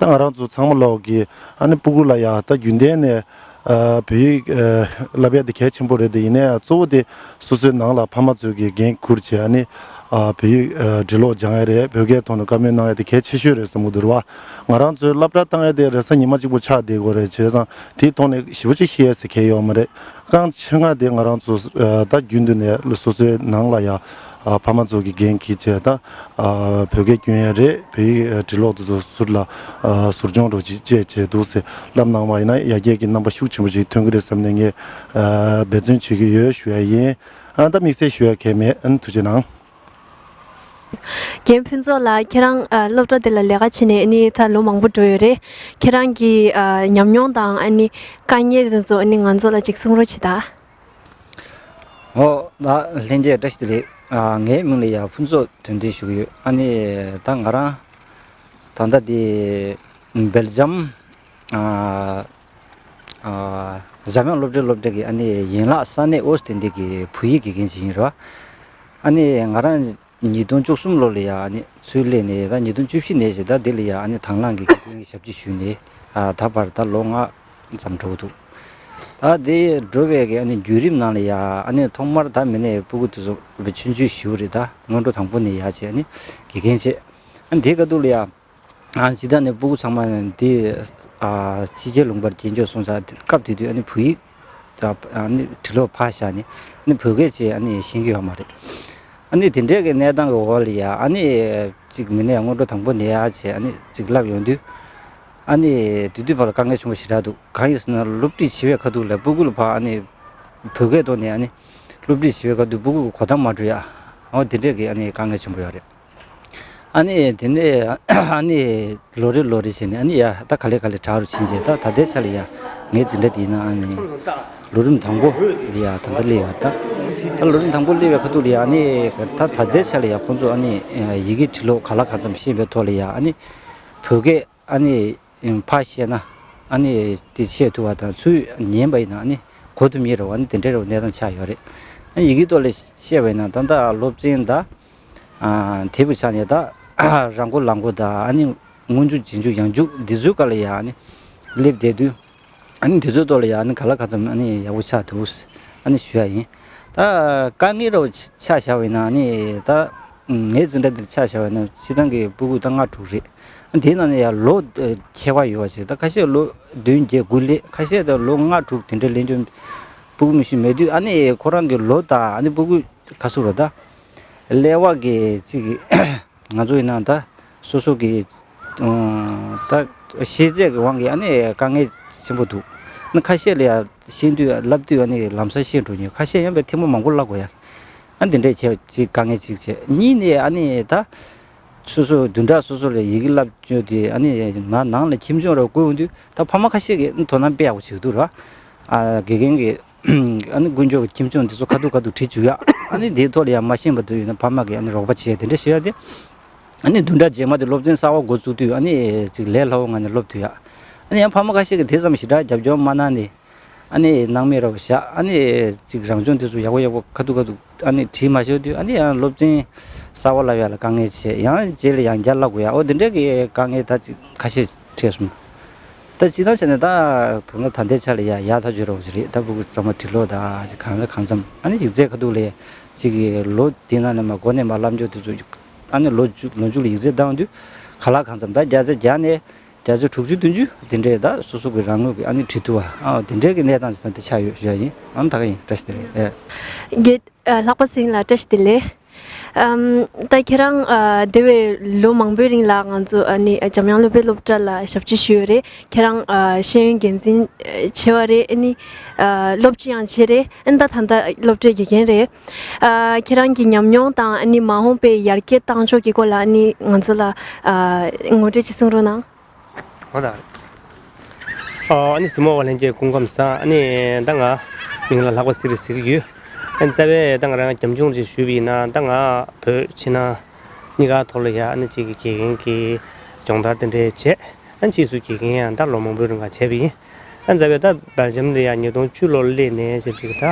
པ། ད་ང་རང་ཚོ་ཚང་མ་ལོག་གི་ཨ་ནི་སྤུ་གུ་ལ་ཡ་ད་རྒྱུན་ལྡན་ནས་ཨ་བོད་ཡིག་ཨ་བསླབ་ཡ་དེ་གལ་ཆེན་པོ་རེད། དེ་ཡིན་ནའི་གཙོ་བོ་དེ་སོ་སོའི་ནང་ལ་ཕ་མ་ཚོས་ཀྱི་འགན་འཁུར་བྱས་ཨ་ནི་ཨ་བོད་ཡིག་ཨ་འབྲི་ཀློག་སྦྱང་ཡ་རེད། བོད་སྐད་ཐོག་ནས་བཀའ་མོལ་གནང་ཡ་དེ་གལ་ཆེ་ཤོས་རེད་བསམ་གི་འདུག་རེད་པ། ང་རང་ཚོའི་སློབ་གྲྭ་བཏང་ཡ་དེ་རེས་གཟའ་ཉི་མ་གཅིག་པོ་ཆགས་བསྡད་ཀྱི་ཡོད་རེད། བྱས་ཙང་དེའི་ཐོག་ནས་ཞེ་པོ་ཅིག་ཤེས་ཡ་ཟེར་མཁན་ཡོད་མ་རེད། རྐང་ཆེ་ང་དེ་ང་རང་ཚོ་ཨ་ད་རྒྱུན་དུ་ནས་སོ་སོའི་ནང་ལ་ཡ་ཨ་ཕ་མ་ཚོ་གི་འགན་འཁྱེར་བྱས་ད་ཨ་བོད་སྐད་སྐྱོན་ཡ་རེད། བོད་ཡིག་ཨ་འབྲི་ཀློག་དེ་ཚོ་ཟུར་ལ་ཨ་ཟུར་སྦྱོང་འདྲ་བོ་ཅིག་བྱས་བྱས་འདུག་ཟེར་ལབ་གནང་བ་ཡིན་ན་ཡར་རྒྱས་ཀྱི་རྣམ་པ་ཤུགས་ཆེན་པོ་ཅིག་ཐོན་གྱི་རེད་བསམ་ནས་ངས་ཨ་འབད་བརྩོན་བྱེད་ཀྱི་ཡོད་ཞུ་ཡ་ཡིན། ཨ་ད་དམིགས་བསལ་ཞུ་ཡ་གང་ཡང་མེད། ཨ་ཐུགས་རྗེ་གནང་། རྒན་ཕུན་ཚོགས་ལགས། ཁྱེད་རང་ཨ་སློབ་གྲྭ་དེ་ལ་ལས་ཀ་བྱས་ནས་ཨ་ནི་ད་ལོ་མང་པོ་འགྲོ་ཡོད་རེད། ཁྱེད་རང་གི་ཨ་ཉམས་མྱོང་དང་ཨ་ནི་དཀའ་ངལ་དེ་ཚོ་ཨ་ནི་ང་ཚོ་ལ་ཅིག་གསུང་རོགས་བྱེད་དང་། ཨོ། ད་ལྷན་རྒྱས་བཀྲ་ཤིས་བདེ་ལེགས། ཨ་ངའི་མིང་ལ་ཡ་ཕུན་ཚོགས་དོན་ལྡན་ཞུ་གི་ཡོད། ཨ་ནི་ད་ང་རང་ད་ལྟ་དེ་སྦེལ་ཇམ་ཨ་ཨ་འཇམ་དབྱངས་སློབ་གྲྭའི་སློབ་གྲྭ་གི་ཨ་ནི་ཡན་ལག་ས་གནས་ཨོ་སི་ཏན་ཏན་གྱི་བོད་ཡིག་དགེ་རྒན་ཅིག་ཡིན་རེད་བ། ཨ་ནི་ང་རང་ཉིས་སྟོང་བཅུ་གསུམ་ལོ་ལ་ཡ་ཨ་ནི་ཚུར་སླེབས་ནས་ད་ཉིས་སྟོང་བཅུ་བཞི་ནས་བྱས་ད་འདི་ལ་ཡ་ཨ་ནི་དང་བླངས་ཀྱི་དགེ་རྒན་གྱི་ཞབས་ཕྱི་ཞུས་ནས་ཨ་ད་བར་ད་ལོ་ལྔ་ཙམ་འགྲོ་གི་འདུག་ད་དེ་འགྲོ་བའི་གི་ཨ་ནི་བརྒྱུད་རིམ་ནང་ལ་ཡ་ཨ་ནི་ཐོག་མར་ད་མི་ནས་སྤུ་གུ་དེ་ཚོ་བའི་ཆུང་ཆུང་ཞུ་རེད། ད་སྔོན་འགྲོ་དང་པོ་ནས་ཡ་བྱས་ཨ་ནི་དགེ་རྒན་བྱས། ཨ་ནི་དེའི་སྐབས་དུས་ལ་ཡ་ཨ་ནི་ཇི་ལྟར་ནས་སྤུ་གུ་ཚང་མ་འདི་ཨ་ཕྱི་རྒྱལ་ལུང་པར་སྐྱེལ་འཇོག་སོང་ཙང་སྐབས་དེ་དུས་ཨ་ནི་བོད་ཡིག་ད་ཨ་ནི་འབྲི་ཀློག་ཕར་བཞག་ནས་ཨ་ནི་བོད་སྐད་ཅིག་ཨ་ནི་ཤེས་ཀྱི་ཡོད་མ་རེད། ཨ་ནི་དེ་འདྲའི་གི་གནས་སྟངས་ཀྱི་འོག་ལ་ཡ་ཨ་ནི་ཅིག་མི་ནས་སྔོན་འགྲོ་དང་པོ་ནས་ཡ་བྱས་ཨ་ནི་ཅིག་བསླབ་ཡོང་དུས། ཨ་ནི་དེ་དུས་བར་ལ་དཀའ་ངལ་ཆེན་པོ་ཞེ་དྲག་འདུག་གང་ཡིན་ཟེར་ན་སློབ་ཁྲིད་བྱེད་པའི་ཁ་ཐུག་ལ་སྤུ་གུ་ལ་ཕར་ཨ་ནི་བོད་སྐད་ཐོག་ནས་ཨ་ནི་སློབ་ཁྲིད་བྱེད་པའི་ཁ་ཐུག་སྤུ་གུ་གི་གོ་གཏམ་མ་འགྲོ་ཡ། འོ་དེ་འདྲས་ཀྱི་ཨ་ནི་དཀའ་ངལ་ཆེན་པོ་ཡོད་རེད། ཨ་ནི་དེ་ནས་ཨ་ནི་ལོ་རེ་ལོ་རེ་བྱས་ནས་ཨ་ནི་ཡ་ད་ག་ལེ་ག་ལེ་དྲག་རུ་ཕྱིན་རྗེས་ད་ད་ལྟའི་ཆ་ལ་ཡ་ངའི་འཛིན་གྲྭ་དེ་ཡིན་ན་ཨ་ནི་ལོ་རིམ་དང་པོ་ལ་ཡ་ད་ལྟ་སླེབས་ཡོད། ད་ད་ལོ་རིམ་དང་པོ་སླེབས་པའི་ཁ་ཐུག་ལ་ཡ་ཨ་ནི་ད་ད་ལྟའི་ཆ་ལ་ཡ་ཁོང་ཚོ་ཨ་ནི་ཡི་གེ་འབྲི་ཀློག་ག་ལ་གང་འཚམ་ཤེས་པའི་ཐོག་ལ་ཡ་ཨ་ནི་བོད་སྐད་ཨ་ནི་ཕར་བཤད་ན་ཨ་ནི་དེ་བཤད་ཐུབ་པ་དང་ཚུར་ཉན་པ་ཡིན་ན་ཨ་ནི་གོ་ཐུབ་མཁན་རེད་བ། ཨ་ནི་དེ་འདྲའི་རེད་བ་གནས་སྟངས་ཆགས་ཡོད་རེད། ཨ་ནི་ཡི་གེ་ཐོག་ལ་བཤད་པ་ཡིན་ན་ད་ལྟ་སློབ་ཚན་ད་ཨ་དེ་བུ་ཆགས་ནས་ད་རང་མགོ་ལག་མགོ་ད་ཨ་ནི་སྔོན་འཇུག་རྗེས་འཇུག་ཡང་འཇུག་འདི་ཚོའི་སྐབས་ལ་ཡ་ཨ་ནི་སླེབས་བསྡད་དུས། ཨ་ནི་དེ་ཚོའི་ཐོག་ལ་ཡ་ཨ་ནི་ག་ལ་གང་འཚམ་ཨ་ནི་ཡག་པོ་ཆགས་འདུག་ཨ་ནི་ཞུ་ཡ་ཡིན། ད་དཀའ་ངལ་རོ་ཆ་བཞག་པ་ཡིན་ན་ཨ་ནི་ད་ངའི་འཛིན་གྲྭ་འདིར་ཆ་བཞག་པ་ཡིན་ན་སྤྱིར་བཏང་གི་སྤུ་གུ་ད་ལྔ་དྲུག་རེད། ཨ་དེའི་ནང་ནས་ཡ་ལོ་ཁྱད་པར་ཡོད་པ་ཞིག་ད་ཁ་ཤས་ལོ་བདུན་བརྒྱད་དགུ་སླེབས། ཁ་ཤས་ད་ལོ་ལྔ་དྲུག་དེ་འདྲ་སླེབས་འཇོག་སྤུ་གུ་མི་ཤེས་མེད་དུས་ཨ་ནི་ཁོ་རང་གི་ལོ་དང་ཨ་ནི་སྤུ་གུ་ག་ཚོད་རེད་ད་སླེབས་པ་གི་ཅིག་ང་ཚོ་ཡིན་ན་ད་སོ་སོ་གི་ད་ཤེས་ཚད་ཀྱི་དབང་གིས་ཨ་ནི་དཀའ་ངལ་ཆེན་པོ་འདུག་ཨ་ནི་ཁ་ཤས་ལ་ཡ་ཤེས་དུས་ལབ་དུས་ཨ་ནི་ལམ་སང་ཤེས་འགྲོ་མཁན། ཁ་ཤས་ཡང་པའི་ཐེངས་མ་མང་པོ་བསླབ་དགོས་ཡ། ཨ་འདི་འདྲས་བྱས་ཅིག་དཀའ་ངལ་ཅིག་བྱས། གཉིས་ནས་ཨ་ནི་ད་སོ་སོ་བདུན་ཕྲག་སོ་སོ་ལ་ཡི་གེ་བསླབ་བཅུག་དུས་ཨ་ནི་ང་ནང་ལ་ཁྱིམ་ཆུང་ར་དགོས་འོང་དུས་ད་ཕ་མ་ཁ་ཤས་ཀྱིས་དོ་སྣང་དཔེ་ཡག་པོ་བྱེད་ཀྱི་འདུག་ར། ཨ་དགེ་རྒན་གྱིས་ཨ་ནི་དཀོན་མཆོག་གི་ཁྱིམ་ཆུང་འདི་ཚོ་ཁ་ཐུག་ཁ་ཐུག་བྲིས་བཅུག་ཡ། ཨ་ནི་དེའི་ཐོག་ལ་ཡང་མ་ཤེས་པ་དུ་ཡོད་ན་ཕ་མ་གིས་ཨ་ནི་རོགས་པ་བྱས་དེ་འདྲ་ཞུ་ཡ་དེ། ཨ་ནི་བདུན་ཕྲག་རྗེས་མ་དེ་སློབ་ཚན་གསར་པ་འགོ་བཙུགས་དུས་ཨ་ནི་ཅིག་ལས་སླ་བོ་ངང་ནས་སློབ་ཐུབ་ཡ། ཨ་ནི་ཡང་ཕ་མ་ཁ་ཤས་ཀྱིས་དེ་ཙམ་ཞེ་དྲག་རྒྱབ་སྐྱོར་མ་གནང་ནས་ཨ་ནི་སྣང་མེད་ར་བཞག་ཨ་ནི་ཅིག་རང་སྦྱོང་དེ་ཚོ་ཡག་པོ་ཡག་པོ་ཁ་ཐུག་ཁ་ཐུག་ཨ་ནི་བྲིས་མ་ཤོར་དུས་ཨ་ནི་ཡང་སློབ་ཚན་གསར་པ་བསླབ་ཡ་ལ་དཀའ་ངལ་ཆེ། ཡང་རྗེས་ལ་ཡང་བསྐྱར་བསླབ་དགོས་ཡ། ཨོ་དེ་འདྲའི་གི་དཀའ་ངལ་ད་ཅིག་ཁ་ཤས་འཕྲད་སོང་། ད་སྤྱིར་བཏང་བྱས་ན་ད་ད་ལྟ་ད་ལྟའི་ཆ་ལ་ཡ་ཡག་ཐག་ཆོད་རོགས་ཞིག་རེད། ད་སྤུ་གུ་ཚང་མ་འབྲི་ཀློག་ད་ཅིག་གང་ལ་གང་འཚམ་ཨ་ནི་ཡིག་ཚད་ཁ་ཐུག་ལ་ཅིག་གི་ལོ་འདི་ནང་ནས་མ་འགོ་ནས་མ་བསླབ་འཇོག་དེ་ཚོ་ཨ་ནི་ལོ་མཇུག་ལོ་མཇུག་ལ་ཡིག་ཚད་བཏང་དུས་གང་ལ་གང་འཚམ་ད་བརྒྱ་ཆ་བརྒྱ་ནས་བརྒྱ་ཆ་དྲུག་ཅུ་བདུན་ཅུ་དེ་འདྲས་ད་སོ་སོ་གི་རང་ངོས་ཀྱི་ཨ་ནི་འབྲི་ཐུབ་པ་ཨ་དེ་འདྲས་ཀྱི་གནས་སྟངས་ཅིག་ད་ཆགས་ཡོད་ཞུ་ཡ་ཡིན། ཨ་ནི་ད་ག་ཡིན། བཀྲ་ཤིས་བདེ་ལེགས། ཨེ། རྒན། ཨ། ལྷག་པ་སེང་ལགས་བཀྲ་ཤིས་བདེ་ལེགས། ཨམ། ད་ཁྱེད་རང་ཨ་འདས་པའི་ལོ་མང་པོའི་རིང་ལ་ང་ཚོ་ཨ་ནི་འཇམ་དབྱངས་སློབ་དཔོན་སློབ་གྲྭ་ལ་ཞབས་ཕྱི་ཞུས་ཡོད་རེད། ཁྱེད་རང་ཨ་ཤེས་ཡོན་འགན་འཛིན་ཨ་བྱས་པ་རེད། ཨ་ནི་ཨ་སློབ་སྤྱི་ཡང་བྱས་རེད། ཨ་ནི་ད་ད་ལྟ་སློབ་གྲྭའི་དགེ་རྒན་རེད། ཨ་ཁྱེད་རང་གི་ཉམས་མྱོང་དང་ཨ་ནི་མ་འོངས་པའི་ཡར་རྒྱས་བཏང་ཕྱོགས་ཀྱི་སྐོར་ལ་ཨ་ནི་ང་ཚོ་ལ་ཨ་ངོ་སྤྲོད་ཅིག་གསུང་རོགས་གནང་། འོ་ད། ཨ་ནི་གཟིགས་མོ་བ་ལྷན་རྒྱས་སྐུ་ཁམས་བཟང་། ཨ་ནི་ད་ང་མིང་ལ་ལྷག་པ་སེ་རི་ཟེར་གྱི་ཡོད། ཨ་ནི་རྩ་བའི་ད་ང་རང་རྒྱབ་ལྗོངས་ཅིག་ཞུས་པ་ཡིན་ན་ད་ང་བོད་ཕྱི་ནང་གཉིས་ཀ་ཐོག་ལ་ཡ་ཨ་ནི་གཅིག་གི་དགེ་རྒན་གྱི་སྦྱོང་བརྡར་དེ་འདྲས་བྱས། ཨ་ནི་ཕྱིས་སུ་དགེ་རྒན་ཡང་ད་ལོ་མང་པོའི་རིང་ལ་བྱས་པ་ཡིན། ཨ་ནི་རྩ་བའི་ད་སྦེལ་ཇམ་དེ་ཡང་ཉིས་སྟོང་བཅུ་ལོར་སླེབས་ནས་ཞེ་པོ་ཅིག་ད་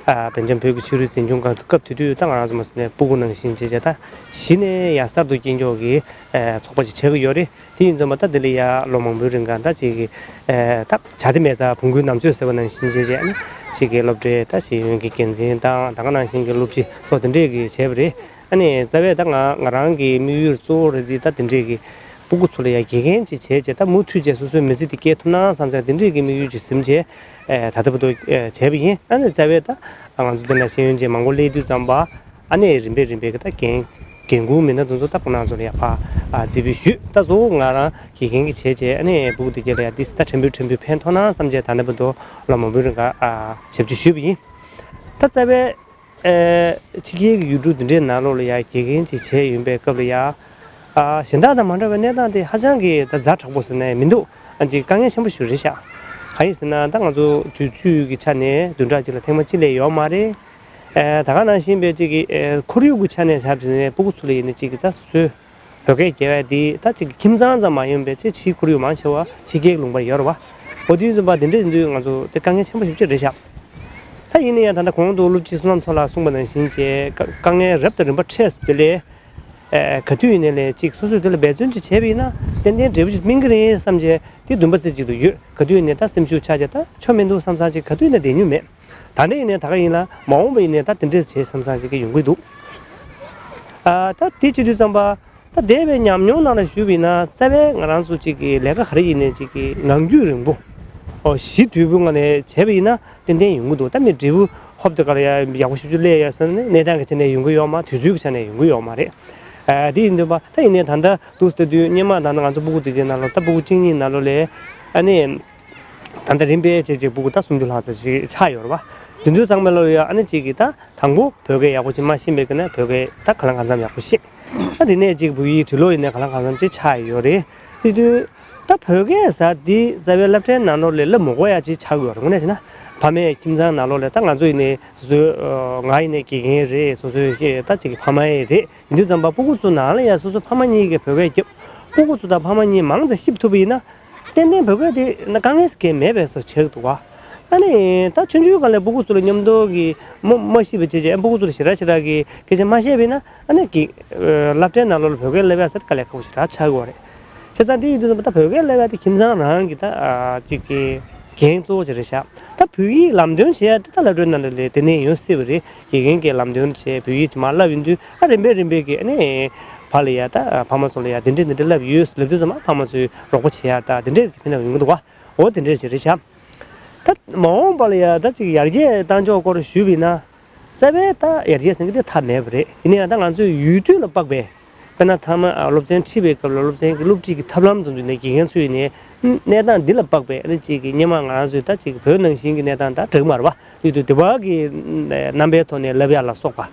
ཨ་སྦེལ་ཇམ་བོད་ཀྱི་ཕྱི་རོལ་འཛིན་སྐྱོང་ཁང་དུ་སྐབས་དེ་དུས་ད་ང་རང་ཚོ་མ་སོང་ནས་སྤུ་གུ་ནང་བཞིན་བྱས་བྱས་ད་གཞི་ནས་ཡང་གསར་དུ་སྐྱེས་མགྱོགས་ཀྱི་ཨ་ཚོགས་པ་ཅིག་བྱེད་ཀྱི་ཡོད་རེད། དེ་ཡིན་ཙང་མ་ད་དེ་ལ་ཡ་ལོ་མང་པོའི་རིང་ག་ད་ཅིག་གི་ཨ་ད་བྱ་དེ་མེད་ས་བོང་གུའི་ནམ་ཚོད་ཟེར་བ་ནང་བཞིན་བྱས་བྱས་ཨ་ནི་ཅིག་གི་སློབ་གྲྭའི་ད་ཤེས་ཡོན་གྱི་འགན་འཛིན་དང་ད་ག་ནང་བཞིན་གྱི་སློབ་སྤྱི་སོགས་དེ་འདྲས་ཀྱི་བྱས་པ་རེད། ཨ་ནི་རྩ་བའི་ད་ང་ང་རང་གི་དམིགས་ཡུལ་གཙོ་བོ་རེད་དེ་ད་དེ་འདྲས་ཀྱི་སྤུ་གུ་ཚོ་ལ་ཡ་དགེ་རྒན་ཅིག་བྱས་བྱས་ད་མུ་མཐུད་བྱས་སོ་སོའི་མི་ཚེ་འདི་སྐྱེལ་ཐུབ་ན་བསམ་ས་དེ་འདྲས་ཀྱི་དམིགས་ཡུལ་ཅིག་ཟིན་བྱས་ཨ་ད་ལྟ་བར་དུ་བྱས་པ་ཡིན། ཨ་ནི་རྩ་བའི་ད་ང་ཚོ་འདི་ན་ཤེས་ཡོན་ཅན་མང་པོ་སླེབས་དུས་ཙམ་པ། ཨ་ནི་རིམ་པས་རིམ་པས་ཀྱི་ད་འགན་འགན་འཁུར་མི་སྣ་དེ་ཚོ་ད་ཁོང་རྣམ་ཚོ་ལ་ཡ་ཕར་ཨ་རྩིས་སྤྲོད་ཞུས། ད་གཙོ་བོ་ང་རང་དགེ་རྒན་གྱི་བྱས་བྱས་ཨ་ནི་སྤུ་གུ་དེ་གྱད་ལ་ཡ་ཏིས་ད་ཕྲན་བུ་ཕྲན་བུ་ཕན་ཐོགས་ན་བསམ་བྱས་ད་ལྟ་བར་དུ་ལོ་མང་པོའི་རིང་ག་ཨ་ཞབས་ཕྱི་ཞུས་པ་ཡིན། ད་རྩ་བའི་ ཨེ་ཕྱི་རྒྱལ་གྱི་ཡུལ་གྲུ་འདི་འདྲའི་ནང་ལོགས་ལ་ཡ་དགེ་རྒན་ཅིག་བྱས་ཡོང་པའི་སྐབས་ལ་ཡ། ཨ་གཞན་དག་དང་མ་འདྲ་བའི་གནས་སྟངས་དེ་ཧ་ཅང་གི་ད་ཛ་དྲག་པོ་ཟེར་ནས་མི་འདུག་ཨ་ཅིག་དཀའ་ངལ་ཆེན་པོ་ཞིག་རེད་ཤག་གང་ཡིན་ཟེར་ན་ད་ང་ཚོ་དུས་ཚོད་ཀྱི་ཆ་ནས་བདུན་ཕྲག་གཅིག་ལ་ཐེངས་མ་གཅིག་ལས་ཡོད་མ་རེད། ཨེ་ད་ག་ནང་བཞིན་པའི་ཅིག་གི་ཨེ་ཁོར་ཡུག་གི་ཆ་ནས་ཆ་བཞག་ནས་སྤུ་གུ་ཚོ་ལ་ཡིན་ན་ཅིག་གི་ད་སོ་སོའི་བོད་སྐད་རྒྱབ་ཡ་དེ་ད་ཅིག་གི་ཁྱིམ་ཚང་ཙམ་མ་ཡིན་པའི་ཅིག་ཕྱིའི་ཁོར་ཡུག་མང་ཆེ་བ་ཕྱི་རྒྱལ་གྱི་ལུང་པ་ཡོད་རེད་བ། འོ་དེ་ཡིན་ཙམ་པ་དེ་འདྲ་ཡིན་དུས་ང་ཚོ་དེ་དཀའ་ངལ་ཆེན་པོ་ཞེ་པོ་ཅིག་རེད་ཤག་ད་ཡིན་ན་ཡང་ད་ལྟ་གོང་དུ་སློབ་སྤྱི་བསོད་ནམས་མཚོ་ལགས་གསུངས་པ་ནང་བཞིན་བྱས་དཀའ་དཀའ་ངལ་རབ་དང་རིམ་པ་འཕྲད་སོང་དེ་ལས། ཨེ་ག་དུས་ཡིན་ནའི་ལས་ཅིག་སོ་སོས་དེ་ལ་འབད་བརྩོན་ཅིག་བྱས་པ་ཡིན་ན་ཏན་ཏན་འབྲས་བུ་ཅིག་སྨིན་གྱི་རེད་བསམ་བྱས་དེ་འདུན་པ་རྩེ་གཅིག་ཏུ་ཡོད། ག་དུས་ཡིན་ནའི་ད་སེམས་ཤུགས་ཆག་བྱས་ད་ཆོ་མི་འདུག་བསམ་བསམ་ཅིག་ག་དུས་ཡིན་ན་བསྡད་མྱོང་མེད། ད་ལྟ་ཡིན་ནའི་ད་ག་ཡིན་ལ་མ་འོངས་པ་ཡིན་ནའི་ད་དེ་འདྲས་བྱས་བསམ་བསམ་ཅིག་གི་ཡོང་གི་འདུག་ཨ་ད་དེ་བྱེད་དུས་ཙམ་པ། ད་འདས་པའི་ཉམས་མྱོང་ནང་ལ་ཞུས་པ་ཡིན་ན་རྩ་བའི་ང་རང་ཚོ་གཅིག་གི་ལས་ཀ་ག་རེ་ཡིན་ནའི་གཅིག་གི་ངང་རྒྱུད་རིང་པོ། ཨོ་གཞི་དུས་བུ་ང་ནས་བྱས་པ་ཡིན་ན་ཏན་ཏན་ཡོང་གི་འདུག་ད་མི་འབྲས་བུ་ཧོབ་ཏེ་ག་ལ་ཡ་ཡག་པོ་ཞིབ་ཞིབ་སླེབས་ཡ་ཟེར་ནས་གནས་སྟངས་ཀྱི་ཆ་ནས་ཡོང་གི་ཡོད་མ་དུས་ཚོད་ཀྱི་ཆ་ནས་ཡོང་གི་ཡོད་མ་རེད། ཨ་དེ་ཡིན་དུས་པ་ད་ཡིན་ནའི་ད་ལྟ་འདུག་ལྟ་དུས་སྔོན་མ་ད་ལྟ་ང་ཚོ་སྤུ་གུ་དུས་ཆེན་ནང་ལ་ད་སྤུ་གུ་གཅིག་གཉིས་ནང་ལོགས་ལས་ཨ་ནི། ད་ལྟ་རིམ་པས་བྱས་བྱས་སྤུ་གུ་ད་སུམ་ཅུ་ལྷག་ཙམ་ཞིག་ཆགས་ཡོད་རེད་བ། དེ་ཚོའི་ཚང་མ་ལོ་ཡ་ཨ་ནི་གཅིག་གིས་ད་དང་པོ་བོད་སྐད་ཡག་པོ་ཅིག་མ་ཤེས་པའི་སྐབས་ནས་བོད་སྐད་ད་ག་ལ་གང་འཚམ་ཡག་པོ་ཤེས། ད་དེ་ནས་གཅིག་བོད་ཡིག་འབྲི་ཀློག་ཡིན་ནའི་ག་ལ་གང་འཚམ་ཅིག་ཆགས་ཡོད་རེད། དེ་དུས་ད་བོད་སྐད་ཟེར་འདི་རྩ་བའི་སློབ་གྲྭའི་ནང་ལོགས་ལ་སློབ་མི་དགོས་ཡ་ཅིག་ཆགས་ཡོད་རེད། དངོས་གནས་བྱས་ན་ཕ་མས་ཁྱིམ་ཚང་ནང་ལོགས་ལ་ད་ང་ཚོ་ཡིན་ནའི་སོ་སོའི་ང་ཡིན་ནའི་དགེ་རྒན་རེད། སོ་སོའི་ད་གཅིག་གི་ཕ་མ་ཡིན་རེད། ཡིན་དུས་ཙམ་པ་སྤུ་གུ་ཚོ་ནང་ལ་ཡ་སོ་སོ་ཕ་མ་གཉིས་ཀྱིས་བོད་སྐད་རྒྱབ། སྤུ་གུ་ཚོ་དང་ཕ་མ་གཉིས་མང་ཙམ་གཤིབ་ཐུབ་པ་ཡིན་ན། ཏན་ཏན་བོད་སྐད་དེ་ན་དཀའ་ངལ་ཟེར་མཁན་མེད་པའི་བཟོ་བྱེད་ཀྱི་འདུག་བ། ཨ་ནི་ད་ཆུང་ཆུང་སྒང་ལ་སྤུ་གུ་ཚོ་ལ་མཉམ་དུ་གི་མ་མ་ཤེས་པ་བྱས་བྱས་ཨ་སྤུ་གུ་ཚོ་ལ་ཞེ་དྲག་ཞེ་དྲག་གི་སྐད་ཆ་མ་བཤད་པ་ཡིན་ན་ཨ་ནི་གི་སློབ་གྲྭའི་ནང་ལོགས་ལ་བོད་སྐད་སློབ་ཡ་ཟེར་དཀའ་ལས་ཁག་པོ་ཞེ་དྲག་ཆགས་ཀྱི་ཡོད་རེད། བྱས་ཙང་དེ་ཡིན་དུས་ཙམ་པ་ད་བོད་སྐད་སློབ་ཡ་དེ་ཁྱིམ་ཚང་རང་གི་ད་ཅིག་གི་འགན་གཙོ་བོ་ཅིག་རེད་ཤག་ད་བོད་ཡིག་ལམ་སྟོན་བྱེད་ཡ་དེ་ད་སློབ་གྲྭའི་ནང་ལ་ལས་དེ་ནས་ཡོང་སྲིད་པ་རེད། དགེ་རྒན་གྱིས་ལམ་སྟོན་བྱས་བོད་ཡིག་ཅིག་མར་བསླབ་ཡོང་དུས་ཨ་རིམ་པས་རིམ་པས་ཀྱི་ཨ་ནི་ཕར་ལ་ཡ་ད་ཕ་མ་ཚོ་ལ་ཡ་དེ་འདྲས་འདི་འདྲས་བསླབ་ཡོད་ལབ་དུས་ཙམ་པ་ཕ་མ་ཚོས་རོགས་པ་བྱེད་ཡ་ད་དེ་འདྲས་ཀྱི་ཕན་ཐོགས་ཡོང་གི་འདུག་བ། འོ་དེ་འདྲས་ཅིག་རེད་ཤག་ད་མ་འོངས་པ་ལ་ཡ་ད་ཅིག་ཡར་རྒྱས་གཏང་ཕྱོགས་སྐོར་ཞུས་པ་ཡིན་ན། རྩ་བའི་ད་ཡར་རྒྱས་ཟེར་མཁན་དེ་ཐབས་མེད་པ་རེད། ཡིན་ན་ཡང་ད་ང་ཚོས་ཡུལ་དུས་ལ་དཔག་པའི། དཔེར་ན་མཐའ་མ་ཨ་སློབ་ཚན་ཁྲིད་པའི་སྐབས་ལ་སློབ་ཚན་གྱི་སློབ་ཁྲིད་ཀྱི་ཐབས་ལམ་དང་བསྟུན་ནས་དགེ་རྒན་ཚོས་ནས་གནས་སྟངས་འདི་ལ་དཔག་པའི་ཨ་ནི་གཅིག་གི་སྔོན་མ་ང་རང་ཚོའི་ད་གཅིག་གི་བོད་ནང་བཞིན་གྱི་གནས་སྟངས་ད་འགྲིག་མ་རེད་བ། དེ་དུས་དེ་བ་གི་རྣམ་པའི་ཐོག་ནས་བསླབ་ཡ་ལ་སོགས་པ།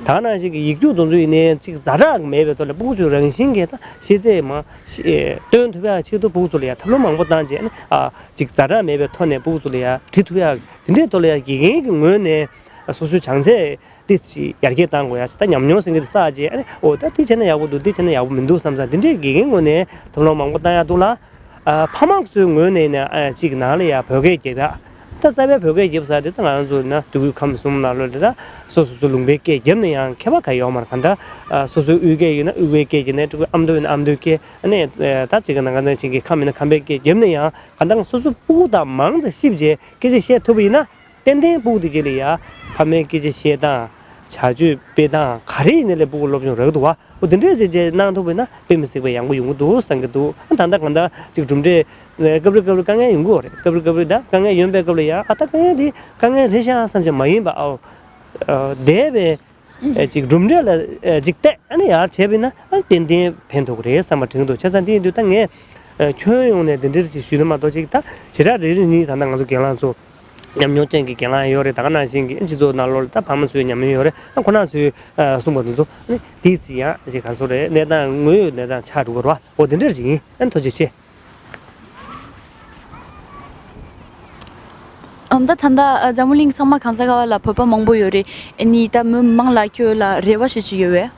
ད་ག་ནང་བཞིན་གྱི་ཡིག་རྒྱུགས་དང་བསྟུན་ནས་གཅིག་ཛ་དྲག་མེད་པའི་ཐོག་ལ་སྤུ་གུ་ཚོའི་རང་བཞིན་གྱི་ད་ཤེས་ཚད་མ་ཤེས་སྟོན་ཐུབ་ཡ་ཆེད་དུ་སྤུ་གུ་ཚོ་ལ་ཡ་ཐབས་ལམ་མང་པོ་བཏང་རྗེས་ཨ་ནི་ཨ་གཅིག་ཛ་དྲག་མེད་པའི་ཐོག་ནས་སྤུ་གུ་ཚོ་ལ་ཡ་ཁྲིད་ཐུབ་ཡ་དེ་འདྲའི་ཐོག་ལ་ཡ་དགེ་རྒན་གྱི་ངོས་ནས། སོ་སོའི་བྱང་ཚད་འདི་ཅིག་ཡར་རྒྱས་གཏང་དགོས་ཡ་ཅིག་ད་ཉམས་མྱོང་ཟེར་མཁན་འདི་བསགས་རྗེས་ཨ་ནི་འོ་ད་འདི་བྱས་ན་ཡག་པོ་འདུག་འདི་བྱས་ན་ཡག་པོ་མི་འདུག་བསམ་ཙང་འདི་འདྲའི་དགེ་རྒན་ངོས་ནས་ཐབས་ལམ་མང་པོ་བཏང་ཡ་འདུག་ལ། ཨ་ཕ་མ་ཚོའི་ངོས་ནས་ནས་ཨ་ཅིག་ནང་ལ་ཡ་བོད་སྐད་རྒྱབ་ཡ། ད་རྩ་བའི་བོད་སྐད་རྒྱབ་ས་འདི་ད་ང་རང་ཚོ་ན་དུས་ཁམས་གསུམ་ནང་ལོགས་འདི་ད་སོ་སོ་སོ་ལུང་པའི་སྐད་རྒྱབ་ན་ཡང་ཁྱད་པར་ག་ཡོད་མ་རེད། གང་ལྟར་ཨ་སོ་སོའི་དབུས་སྐད་ཡིན་ན་དབུས་པའི་སྐད་རྒྱབ་ན་ཨ་མདོ་ཡིན་ན་ཨ་མདོའི་སྐད་ཨ་ནི་ད་ཅིག་གི་ནང་ག་ནང་བཞིན་གྱི་ཁམས་ཡིན་ན་ཁམས་པའི་སྐད་རྒྱབ་ན་ཡང་གང་ལྟར་སོ་སོ་སྤུ་གུ་དང་མང་ཙམ་གཤིབ་རྗེས་སྐད་ཆ་བཤད་ཐུབ་པ་ཡིན་ན། ཏན་ཏན་སྤུ་གུ་དེ་ག་ལ་ཡ། ཕ་མའི་སྐད་ཆ་བཤད་སྟངས། བྱ་སྤྱོད་སྤེལ་སྟངས་ག་རེ་ཡིན་ནའི་ལས་སྤུ་གུ་སློབ་སྦྱོང་རག་འདུག་བ། འོ་དེ་འདྲས་བྱས་བྱས་གནང་ཐུབ་པ་ཡིན་ན་དཔེ་མི་སྲིད་པའི་ཡག་པོ་ཡོང་གི་འདུག་བསམ་གྱི་འདུག་ད་ལྟ་གང་ལྟར་ཅིག་གྲུབ་འབྲས། སྐབས་རེ་སྐབས་རེ་དཀའ་ངལ་ཡོང་གི་ཡོད་རེད། སྐབས་རེ་སྐབས་རེ་ད་དཀའ་ངལ་ཡོང་པའི་སྐབས་ལ་ཡ་ཨ་ད་དཀའ་ངལ་དེ་དཀའ་ངལ་རེད་ཤག་བསམ་བྱས་མ་ཡིན་པ་ཨའོ། འདས་པའི། ཨེ་ཅིག་གྲུབ་འབྲས་ལ་ཨེ་ཅིག་བལྟས་ཨ་ནི་ཡར་བྱས་པ་ཡིན་ན་ཨ་ཏན་ཏན་ཕན་ཐོགས་ཀྱི་རེད་བསམ་པ་དྲན་གྱི་འདུག་བྱས་ཙང་དེ་ཡིན་དུས་ད་ངས་ཨེ་ཁྱོན་ཡོངས་ནས་འདི་འདྲ་ཞིག་ཞུས་ན་མ་གཏོགས་ཅིག་ད་བྱེ་བྲག་རེ་རེ་གཉིས་ད་ལྟ་ང་ཚོ་རྒན་ལགས་ཚོ་ཉམས་མྱོང་ཅན་གྱི་རྒན་ལགས་ཡོད་རེད། ད་ག་ནང་བཞིན་གྱི་སྤྱི་ཚོགས་ནང་ལོགས་ལ་ད་ཕ་མ་ཚོའི་ཉམས་མྱོང་ཡོད་རེད། ཨ་ཁོ་རང་ཚོས་ཨ་གསུངས་པ་དེ་ཚོ་ཨ་ནི་དེའི་ཚིག་ཡང་ཞིག་ག་སོ་རེད། གནས་སྟངས་དངོས་ཡོད་གནས་སྟངས་ཆགས་འགྲོ་གི་རེད་བ། འོ་དེ་འདྲ་ཞིག་ཡིན། ཨ་ནི་ཐུགས་རྗེ་ཆེ། ཨམ་ད་ད་ལྟ་ཨ་འཛམ་བུ་གླིང་ཚང་མ་གང་ས་ག་བ་ལ་བོད་པ་མང་པོ་ཡོད་རེད། ཨ་ནི་ད་མི་མང་ལ་ཁྱོད་ལ་རེ་བ་ཞིག་ཅིག་ཡོད་པས།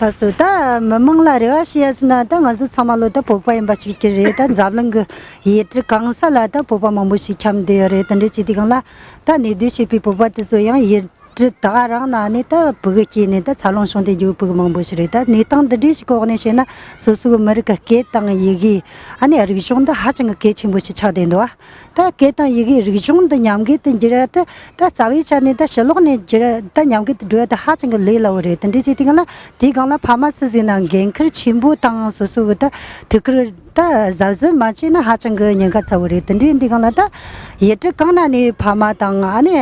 ལགས་སོ། ད་མི་མང་ལ་རེ་བ་ཞིག་ཡ་ཟེར་ན་ད་ང་ཚོ་ཚང་མ་ལོ་ད་བོད་པ་ཡིན་པ་ཞིག་གི་རེད། ད་འཛམ་གླིང་གི་ཡུལ་གྲུ་གང་ས་ལ་ད་བོད་པ་མང་པོ་ཞིག་འཁྱམས་བསྡད་ཡོད་རེད། དེ་འདྲ་བྱེད་དུས་སྒང་ལ་ད་གནས་སྡོད་བྱེད་པའི་བོད་པ་དེ་ཚོ་ཡང་ཡུལ་གྲུ་ད་ག་རང་ནང་ནས་ད་ཕྲུ་གུ་སྐྱེས་ནས་ད་འཚར་ལོངས་བྱུང་བསྡད་རྒྱུ་ཕྲུ་གུ་མང་པོ་ཞིག་རེད། ད་གནས་སྟངས་འདི་འདྲའི་ཞིག་གི་འོག་ནས་བཤད་ན་སོ་སོའི་མི་རིགས་ཀྱི་སྐད་དང་ཡི་གེ་ཨ་ནི་རིག་གཞུང་འདི་ཧ་ཅང་གི་གལ་ཆེན་པོ་ཞིག་ཆགས་བསྡད་འདུག་ད་སྐད་དང་ཡི་གེ་རིག་གཞུང་འདི་ཉམས་རྒུད་དུ་འགྱུར་ཡ་དེ་ད་རྩ་བའི་ཆ་ནས་ད་ཕྱི་ལོགས་ནས་འགྱུར་ཡ་ད་ཉམས་རྒུད་དུ་འགྲོ་ཡ་དེ་ཧ་ཅང་གི་ལས་སླ་བོ་རེད། དེ་འདྲའི་བྱེད་དུས་སྒང་ལ་དེའི་སྒང་ལ་ཕ་མ་སུ་ཟིག་ན་འགན་ཁུར་ཆེན་པོ་དང་སོ་སོ་གི་ད་ཐུགས་ཁུར་ ད་གཟབ་གཟབ་མ་བྱས་ན་ཧ་ཅང་གི་ཉེན་ཁ་ཚ་བོ་རེད། དེ་འདྲའི་འདི་སྒང་ལ་ད་ཡུལ་གྲུ་གང་ན་ནས་ཕ་མ་དང་ཨ་ནི་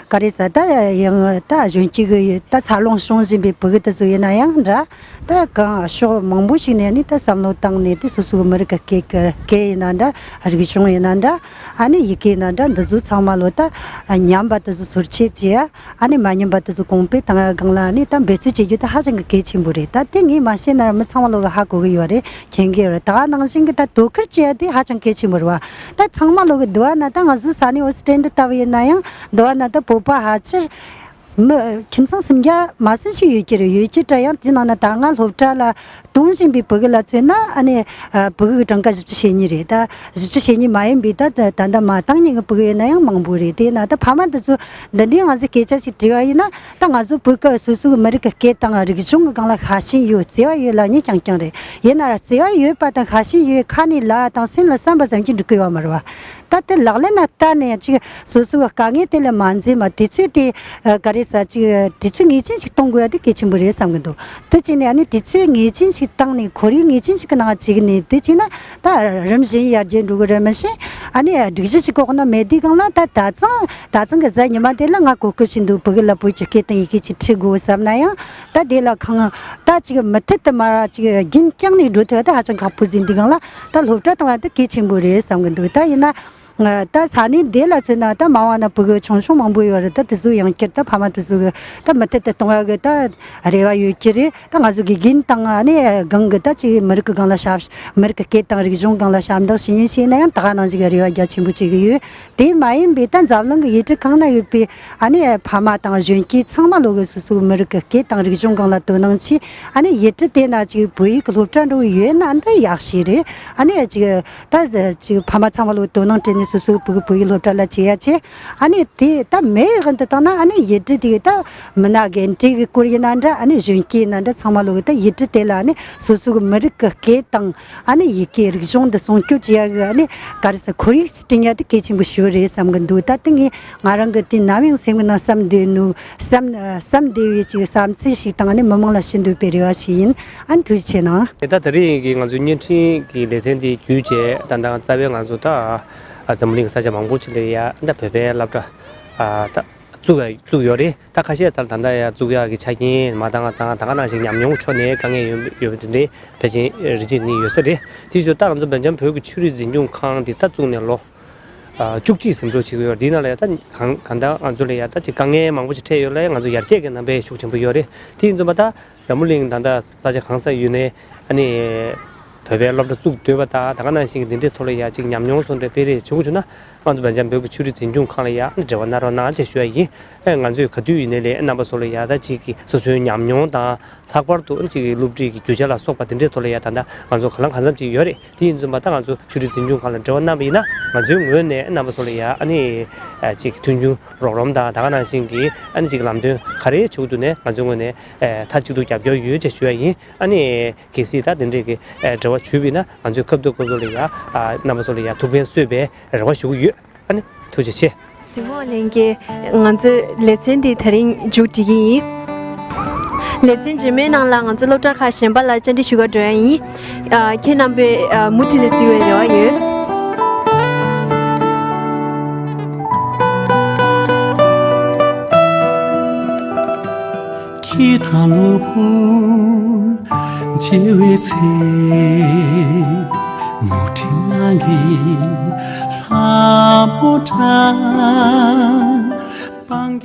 ག་རེ་ཟ་ད་ཡང་ད་གཞོན་སྐྱེས་གི་ད་འཚར་ལོངས་བྱུང་བཞིན་པའི་བུ་གུ་དེ་ཚོ་ཡིན་ན་ཡང་འདྲ། ད་གང་ཕྱོགས་མང་པོ་ཞིག་ནས་ནི་ད་བསམ་བློ་བཏང་ནས་དེ་སོ་སོ་གི་མི་རིགས་ཀྱི་སྐད་ཀྱི་སྐད་ཡིན་ན་འདྲ། རིག་གཞུང་ཡིན་ན་འདྲ། ཨ་ནི་ཡི་གེ་ཡིན་ན་འདྲ། འདི་ཚོ་ཚང་མ་ལོ་ད་ཉམས་པ་དེ་ཚོ་སོར་ཆུད་བྱས། ཨ་ནི་མ་ཉམས་པ་དེ་ཚོ་གོང་འཕེལ་བཏང་ཡ་སྒང་ལ་ཨ་ནི་ད་འབད་བརྩོན་བྱེད་རྒྱུ་དེ་ཧ་ཅང་གི་གལ་ཆེན་པོ་རེད། ད་དེ་ངས་མ་བཤད་ན་ར་མི་ཚང་མ་ལོ་གི་ཧ་གོ་གི་ཡོད་རེད། མཁྱེན་གི་ཡོད་རེད། ད་ག་ནང་བཞིན་གི་ད་དོ་ཁུར་བྱེད་ཡ་དེ་ཧ་ཅང་གལ་ཆེན་པོ་རེད་བ། ད་ཚང་མ་ལོ་གི་འདུག་བ་ན་ད་ང་ཚོའི་ས་གནས་ཨོ་སི་ཀྲན་ཌི་ལྟ་བུ་ཡིན་ན་ཡང་འདུག་བ་ན་ད་བོད་པ་ཕལ་ཆེར་མི་ཁྱིམ་ཚང་སུམ་བརྒྱ་མ་ཟིན་ཞིག་ཡོད་ཀྱི་རེད། ཡོད་ཀྱི་འདྲ། ཡང་དེ་ནང་ན་ད་སྔ་སློབ་གྲྭ་ལ་གཏོང་བཞིན་པའི་བུ་གུ་ལ་མཚོན་ན་ཨ་ནི་ཨ་བུ་གུ་གི་གྲངས་ཀ་བཞི་བཅུ་ཞེ་གཉིས་རེད། ད་བཞི་བཅུ་ཞེ་གཉིས་མ་ཡིན་པའི་ད་ད་ད་ལྟ་མ་བཏང་མཁན་གྱི་བུ་གུ་ཡིན་ན་ཡང་མང་པོ་རེད། དེས་ན་ད་ཕ་མ་འདི་ཚོ་འདི་འདྲའི་ང་ཚོས་སྐད་ཆ་ཞིག་དྲིས་པ་ཡིན་ན། ད་ང་ཚོ་བོད་སྐད་སོ་སོའི་མི་རིགས་ཀྱི་སྐད་དང་རིག་གཞུང་གི་སྒང་ལ་ཤ་ཞེན་ཡོད། བརྩེ་བ་ཡོད་ལབ་མཁན་རྐྱང་རྐྱང་རེད། ཡིན་ན་ར་བརྩེ་བ་ཡོད་པ་དང་ཤ་ཞེན་ཡོད་ཁ་ནས་ལབ་དང་སེམས་ལ་བསམ་པ་ཙམ་གྱིས་འགྲིག་གི་ཡོད་མ་རེད་བ། ད་དེ་ལག་ལེན་ན་བསྟར་ནས་ཅིག་སོ་སོའི་དཀའ་ངལ་དེ་ལ་མ་འཛེམས་པ། དུས་ཚོད་དེ་ཨ་ག་རེ་ཟ་ཅིག་དུས་ཚོད་ངེས་ཅན་ཞིག་གཏོང་དགོས་ཡ་དེ་གལ་ཆེན་པོ་རེད་བསམ་གི་འདུག་དེ་བྱས་ནས་ཨ་ནི་དུས་ཚོད་ངེས་ཅན་ཞིག་བཏང་ནས་ཁོར་ཡུག་ངེས་ཅན་ཞིག་གི་ནང་བཅུག་ནས་དེ་བྱས་ན་ད་རིམ་བཞིན་ཡར་རྒྱས་འགྲོ་གི་རེད། མི་ཤེས་ཨ་ནི་སྒྲིག་གཞི་ཞིག་གི་འོག་ན་མེད་དུས་སྒང་ལ་ད་ད་ཚང་ད་ཚང་གི་གཟའ་ཉི་མ་དེ་ལ་ང་གོ་སྐབས་ཤིག་འདུག་བོད་ཀྱི་ལ་བོད་ཀྱི་སྐད་དང་ཡི་གེ་ཅིག་ཁྲིད་དགོས་བསམ་ན་ཡང་ད་དེ་ལ་གང་ད་ཅིག་མུ་མཐུད་དུ་མར་ཅིག་རྒྱུན་བསྐྱངས་ནས་འགྲོ་ཐུབ་ཡ་དེ་ཧ་ཅང་ཁག་པོ་ཟིན་དུས་སྒང་ལ་ད་སློབ་གྲྭ་གཏོང་ཡ་དེ་གལ་ཆེན་པོ་རེད་བསམ་གི་འདུག་ད་ཡིན་ན། ད་ས་གནས་འདི་ལ་མཚོན་ན་ད་མ་འོངས་ན་བུ་གུ་ཆུང་ཆུང་མང་པོ་ཡོད་རེད། ད་དེ་ཚོ་ཡང་བསྐྱར་ད་ཕ་མ་དེ་ཚོ་གི་ད་མུ་མཐུད་དུ་གཏོང་ཡ་གི་ད་རེ་བ་ཡོད་ཀྱི་རེད། ད་ང་ཚོ་དགེ་རྒན་དང་ཨ་ནི་སྒང་གི་ད་ཅིག་མི་རིགས་ཀྱི་སྒང་ལ་ཞབས་མི་རིགས་ཀྱི་སྐད་དང་རིག་གཞུང་སྒང་ལ་ཞབས་འདེགས་ཞུ་མཁན་ཞིག་ཡིན་ན་ཡང་ད་ག་ནང་བཞིན་གི་རེ་བ་རྒྱ་ཆེན་པོ་བྱེད་ཀྱི་ཡོད། དེ་མ་ཡིན་པའི་ད་འཛམ་གླིང་གི་ཡུལ་གྲུ་གང་ན་ཡོད་པའི་ཨ་ནི་ཕ་མ་དང་གཞོན་སྐྱེས་ཚང་མ་ལོ་གི་སོ་སོའི་མི་རིགས་ཀྱི་སྐད་དང་རིག་གཞུང་སྒང་ལ་དོ་སྣང་བྱས། ཨ་ནི་ཡུལ་གྲུ་དེ་ན་ཅིག་བོད་ཡིག་གི་སློབ་གྲྭ་འགྲོ་གི་ཡོད་ན་འདི་ཡག་ཤོས་རེད། ཨ་ནི་ཅིག་ད་ཅིག་ཕ་མ་ཚང་མ་ལོ་དོ་སྣང་སྤྲད་ནས་སོ་སོའི་བུ་གུ་བོད་ཡིག་སློབ་གྲྭ་ལ་བྱེད་ཡ་བྱེད། ཨ་ནི་དེ་ད་མེད་གི་འདི་བཏང་ན་ཨ་ནི་ཡུལ་གྲུ་དེ་གི་ད་མི་སྣ་རྒན་གྲས་ཀྱི་སྐོར་ཡིན་ན་འདྲ། ཨ་ནི་གཞོན་སྐྱེས་ཡིན་ན་འདྲ། ཚང་མ་ལོ་གི་ད་ཡུལ་གྲུ་དེ་ལ་ཨ་ནི་སོ་སོ་གི་མི་རིགས་ཀྱི་སྐད་དང་ཨ་ནི་ཡི་གེ་རིག་གཞུང་འདི་སྲུང་སྐྱོབ་བྱེད་ཡ་གི་ཨ་ནི་ག་རེ་ཟེར་ཁོར་ཡུག་ཅིག་བསྐྲུན་ཡ་དེ་གལ་ཆེན་པོ་ཞིག་རེད་བསམ་གི་འདུག་ད་དེ་ངས་ང་རང་གི་དེ་ནམ་ཡང་སེམས་གི་ནང་བསམ་འདོད་ནོ་བསམ་བསམ་བདེ་བའི་ཅིག་བསམ་ཚུལ་ཞིག་དང་ཨ་ནི་མི་མང་ལ་ཞུ་འདོད་པའི་རེ་བ་ཞིག་ཡིན། ཨ་ནི་ཐུགས་རྗེ་ཆེ་གནང་། དེ་ད་དེ་རིང་གི་ང་ཚོའི་བརྙན་འཕྲིན་གྱི་ལེ་ཚན་དེ་བརྒྱུད་བྱས་ད་ལྟ་རྩ་བའི་ང་ཚོ་ད་འཛམ་གླིང་གི་ས་ཆ་མང་པོ་ཅིག་ལ་ཡ་ད་བོད་པའི་སློབ་གྲྭ་ད་བཙུགས་ཡ་བཙུགས་ཡོད་རེད། ད་ཁ་ཤས་ད་ད་ལྟ་ཡ་བཙུགས་ཡག་གི་ཆ་རྐྱེན་མ་འདང་ད་ད་ག་ནང་བཞིན་ཉམས་མྱོང་ཁྲོད་ནས་དཀའ་ངལ་ཡོད་ཡོད་པ་དེ་འདྲའི་ཕལ་ཆེར་རེ་ཅིག་ནི་ཡོད་ས་རེད། དེ་བཞིན་ད་ང་ཚོ་སྦེལ་ཇམ་བོད་ཀྱི་ཆོས་རིག་འཛིན་སྐྱོང་ཁང་དེ་ད་བཙུགས་ནས་ལོ་བཅུ་གཅིག་ཟིན་འགྲོ་བྱེད་ཀྱི་ཡོད། འདི་ནང་ལ་ཡ་ད་གང་གང་ལྟར་ང་ཚོ་ལ་ཡ་ད་ཅིག་དཀའ་ངལ་མང་པོ་ཞིག་འཕྲད་ཡོད་ལ་ཡ་ང་ཚོ་ཡར་རྒྱས་ཀྱི་རྣམ་པ་ཤུགས་ཆེན་པོ་ཡོད་རེད། དེ་ཡིན་ཙང་མ་ད་འཛམ་བུ་གླིང་ད་ལྟ་ས་ཆ་གང་སར་ཡོད་ནའི་ཨ་ནི་བོད་པའི་སློབ་གྲྭ་བཙུགས་འདོད་པ་དང་ད་ག་ནང་བཞིན་གྱི་འདི་འདྲའི་ཐོག་ལ་ཡ་ཅིག་ཉམས་མྱོང་སོགས་འདྲ་སྤེལ་རེས་བྱེད་དགོས་བྱུང་ན་ང་ཚོ་སྦེལ་ཇམ་བོད་ཀྱི་ཆོས་རིག་འཛིན་སྐྱོང་ཁང་ལ་ཡ་ཨ་ནི་འབྲེལ་བ་གནང་རོགས་གནང་ཅེས་ཞུ་ཡ་ཡིན། ཨེ་ང་ཚོས་ག་དུས་ཡིན་ནའི་ལས་རྣམ་པ་ཚོ་ལ་ཡ་ད་ཅིག་གི་སོ་སོའི་ཉམས་མྱོང་དང་ལྷག་པར་དུ་ཅིག་གི་སློབ་ཁྲིད་ཀྱི་རྒྱུ་ཆ་ལ་སོགས་པ་དེ་འདྲའི་ཐོག་ལ་ཡ་ད་ལྟ་ང་ཚོ་གང་ལ་གང་འཚམ་ཅིག་ཡོད་རེད། དེ་ཡིན་ཙང་མ་ད་ང་ཚོ་ཆོས་རིག་འཛིན་སྐྱོང་ཁང་ལ་འབྲེལ་བ་གནང་བ་ཡིན་ན་ང་ཚོའི་ངོས་ནས་རྣམ་པ་ཚོ་ལ་ཡ་ཨ་ནི་ཨ་ཅིག་མཐུན་འགྱུར་རོགས་རམ་དང་ད་ག་ནང་བཞིན་གྱི་ཨ་ནི་ཅིག་ལམ་སྟོན་ག་རེ་བྱེད་དགོས་འདུག་ནས་ང་ཚོའི་ངོས་ནས་ཨ་མཐའ་གཅིག་ཏུ་རྒྱབ་སྐྱོར་ཡོད་ཅེས་ཞུ་ཡ་ཡིན། ཨ་ནི་གལ་སྲིད་ད་དེ་འདྲའི་གི་ཨ་འབྲེལ་བ་བྱུང་བ་ཡིན་ན་ང་ཚོས་སྐབས་ཐོག་སྐབས་ཐོག་ལ་ཡ་ཨ་རྣམ་པ་ཚོ་ལ་ཡ་ཐུགས་ཕན་གསོས་པའི་རེ་བ་ཞུ་གི་ཡོད། ཨ་ནི་ཐུགས་རྗེ་ཆེ། གཟིགས་མོ་བ་ལྷན་རྒྱས། ང་ཚོའི་ལེ་ཚན་འདི་དེ་རིང་མཇུག་སྒྲིལ་གྱི་ཡིན། ལེ་ཚན་རྗེས་མའི་ནང་ལ་ང་ཚོ་སློབ་གྲྭ་ཁག་གཞན་པ་ལ་བཅར་འདྲི་ཞུ་གར་འགྲོ་ཡ་ཡིན། ཨ་ཁྱེད་རྣམ་པས་ཨ་མུ་མཐུད་ནས་གཟིགས་པའི་རེ་བ་ཡོད། ཁྱེད་དང་གློ་བུར་མཇལ་བའི་ཚེ། ངོ་སྤྲོད་གནང་གི་ལྷ་མོ་འདྲ། སྤང་གི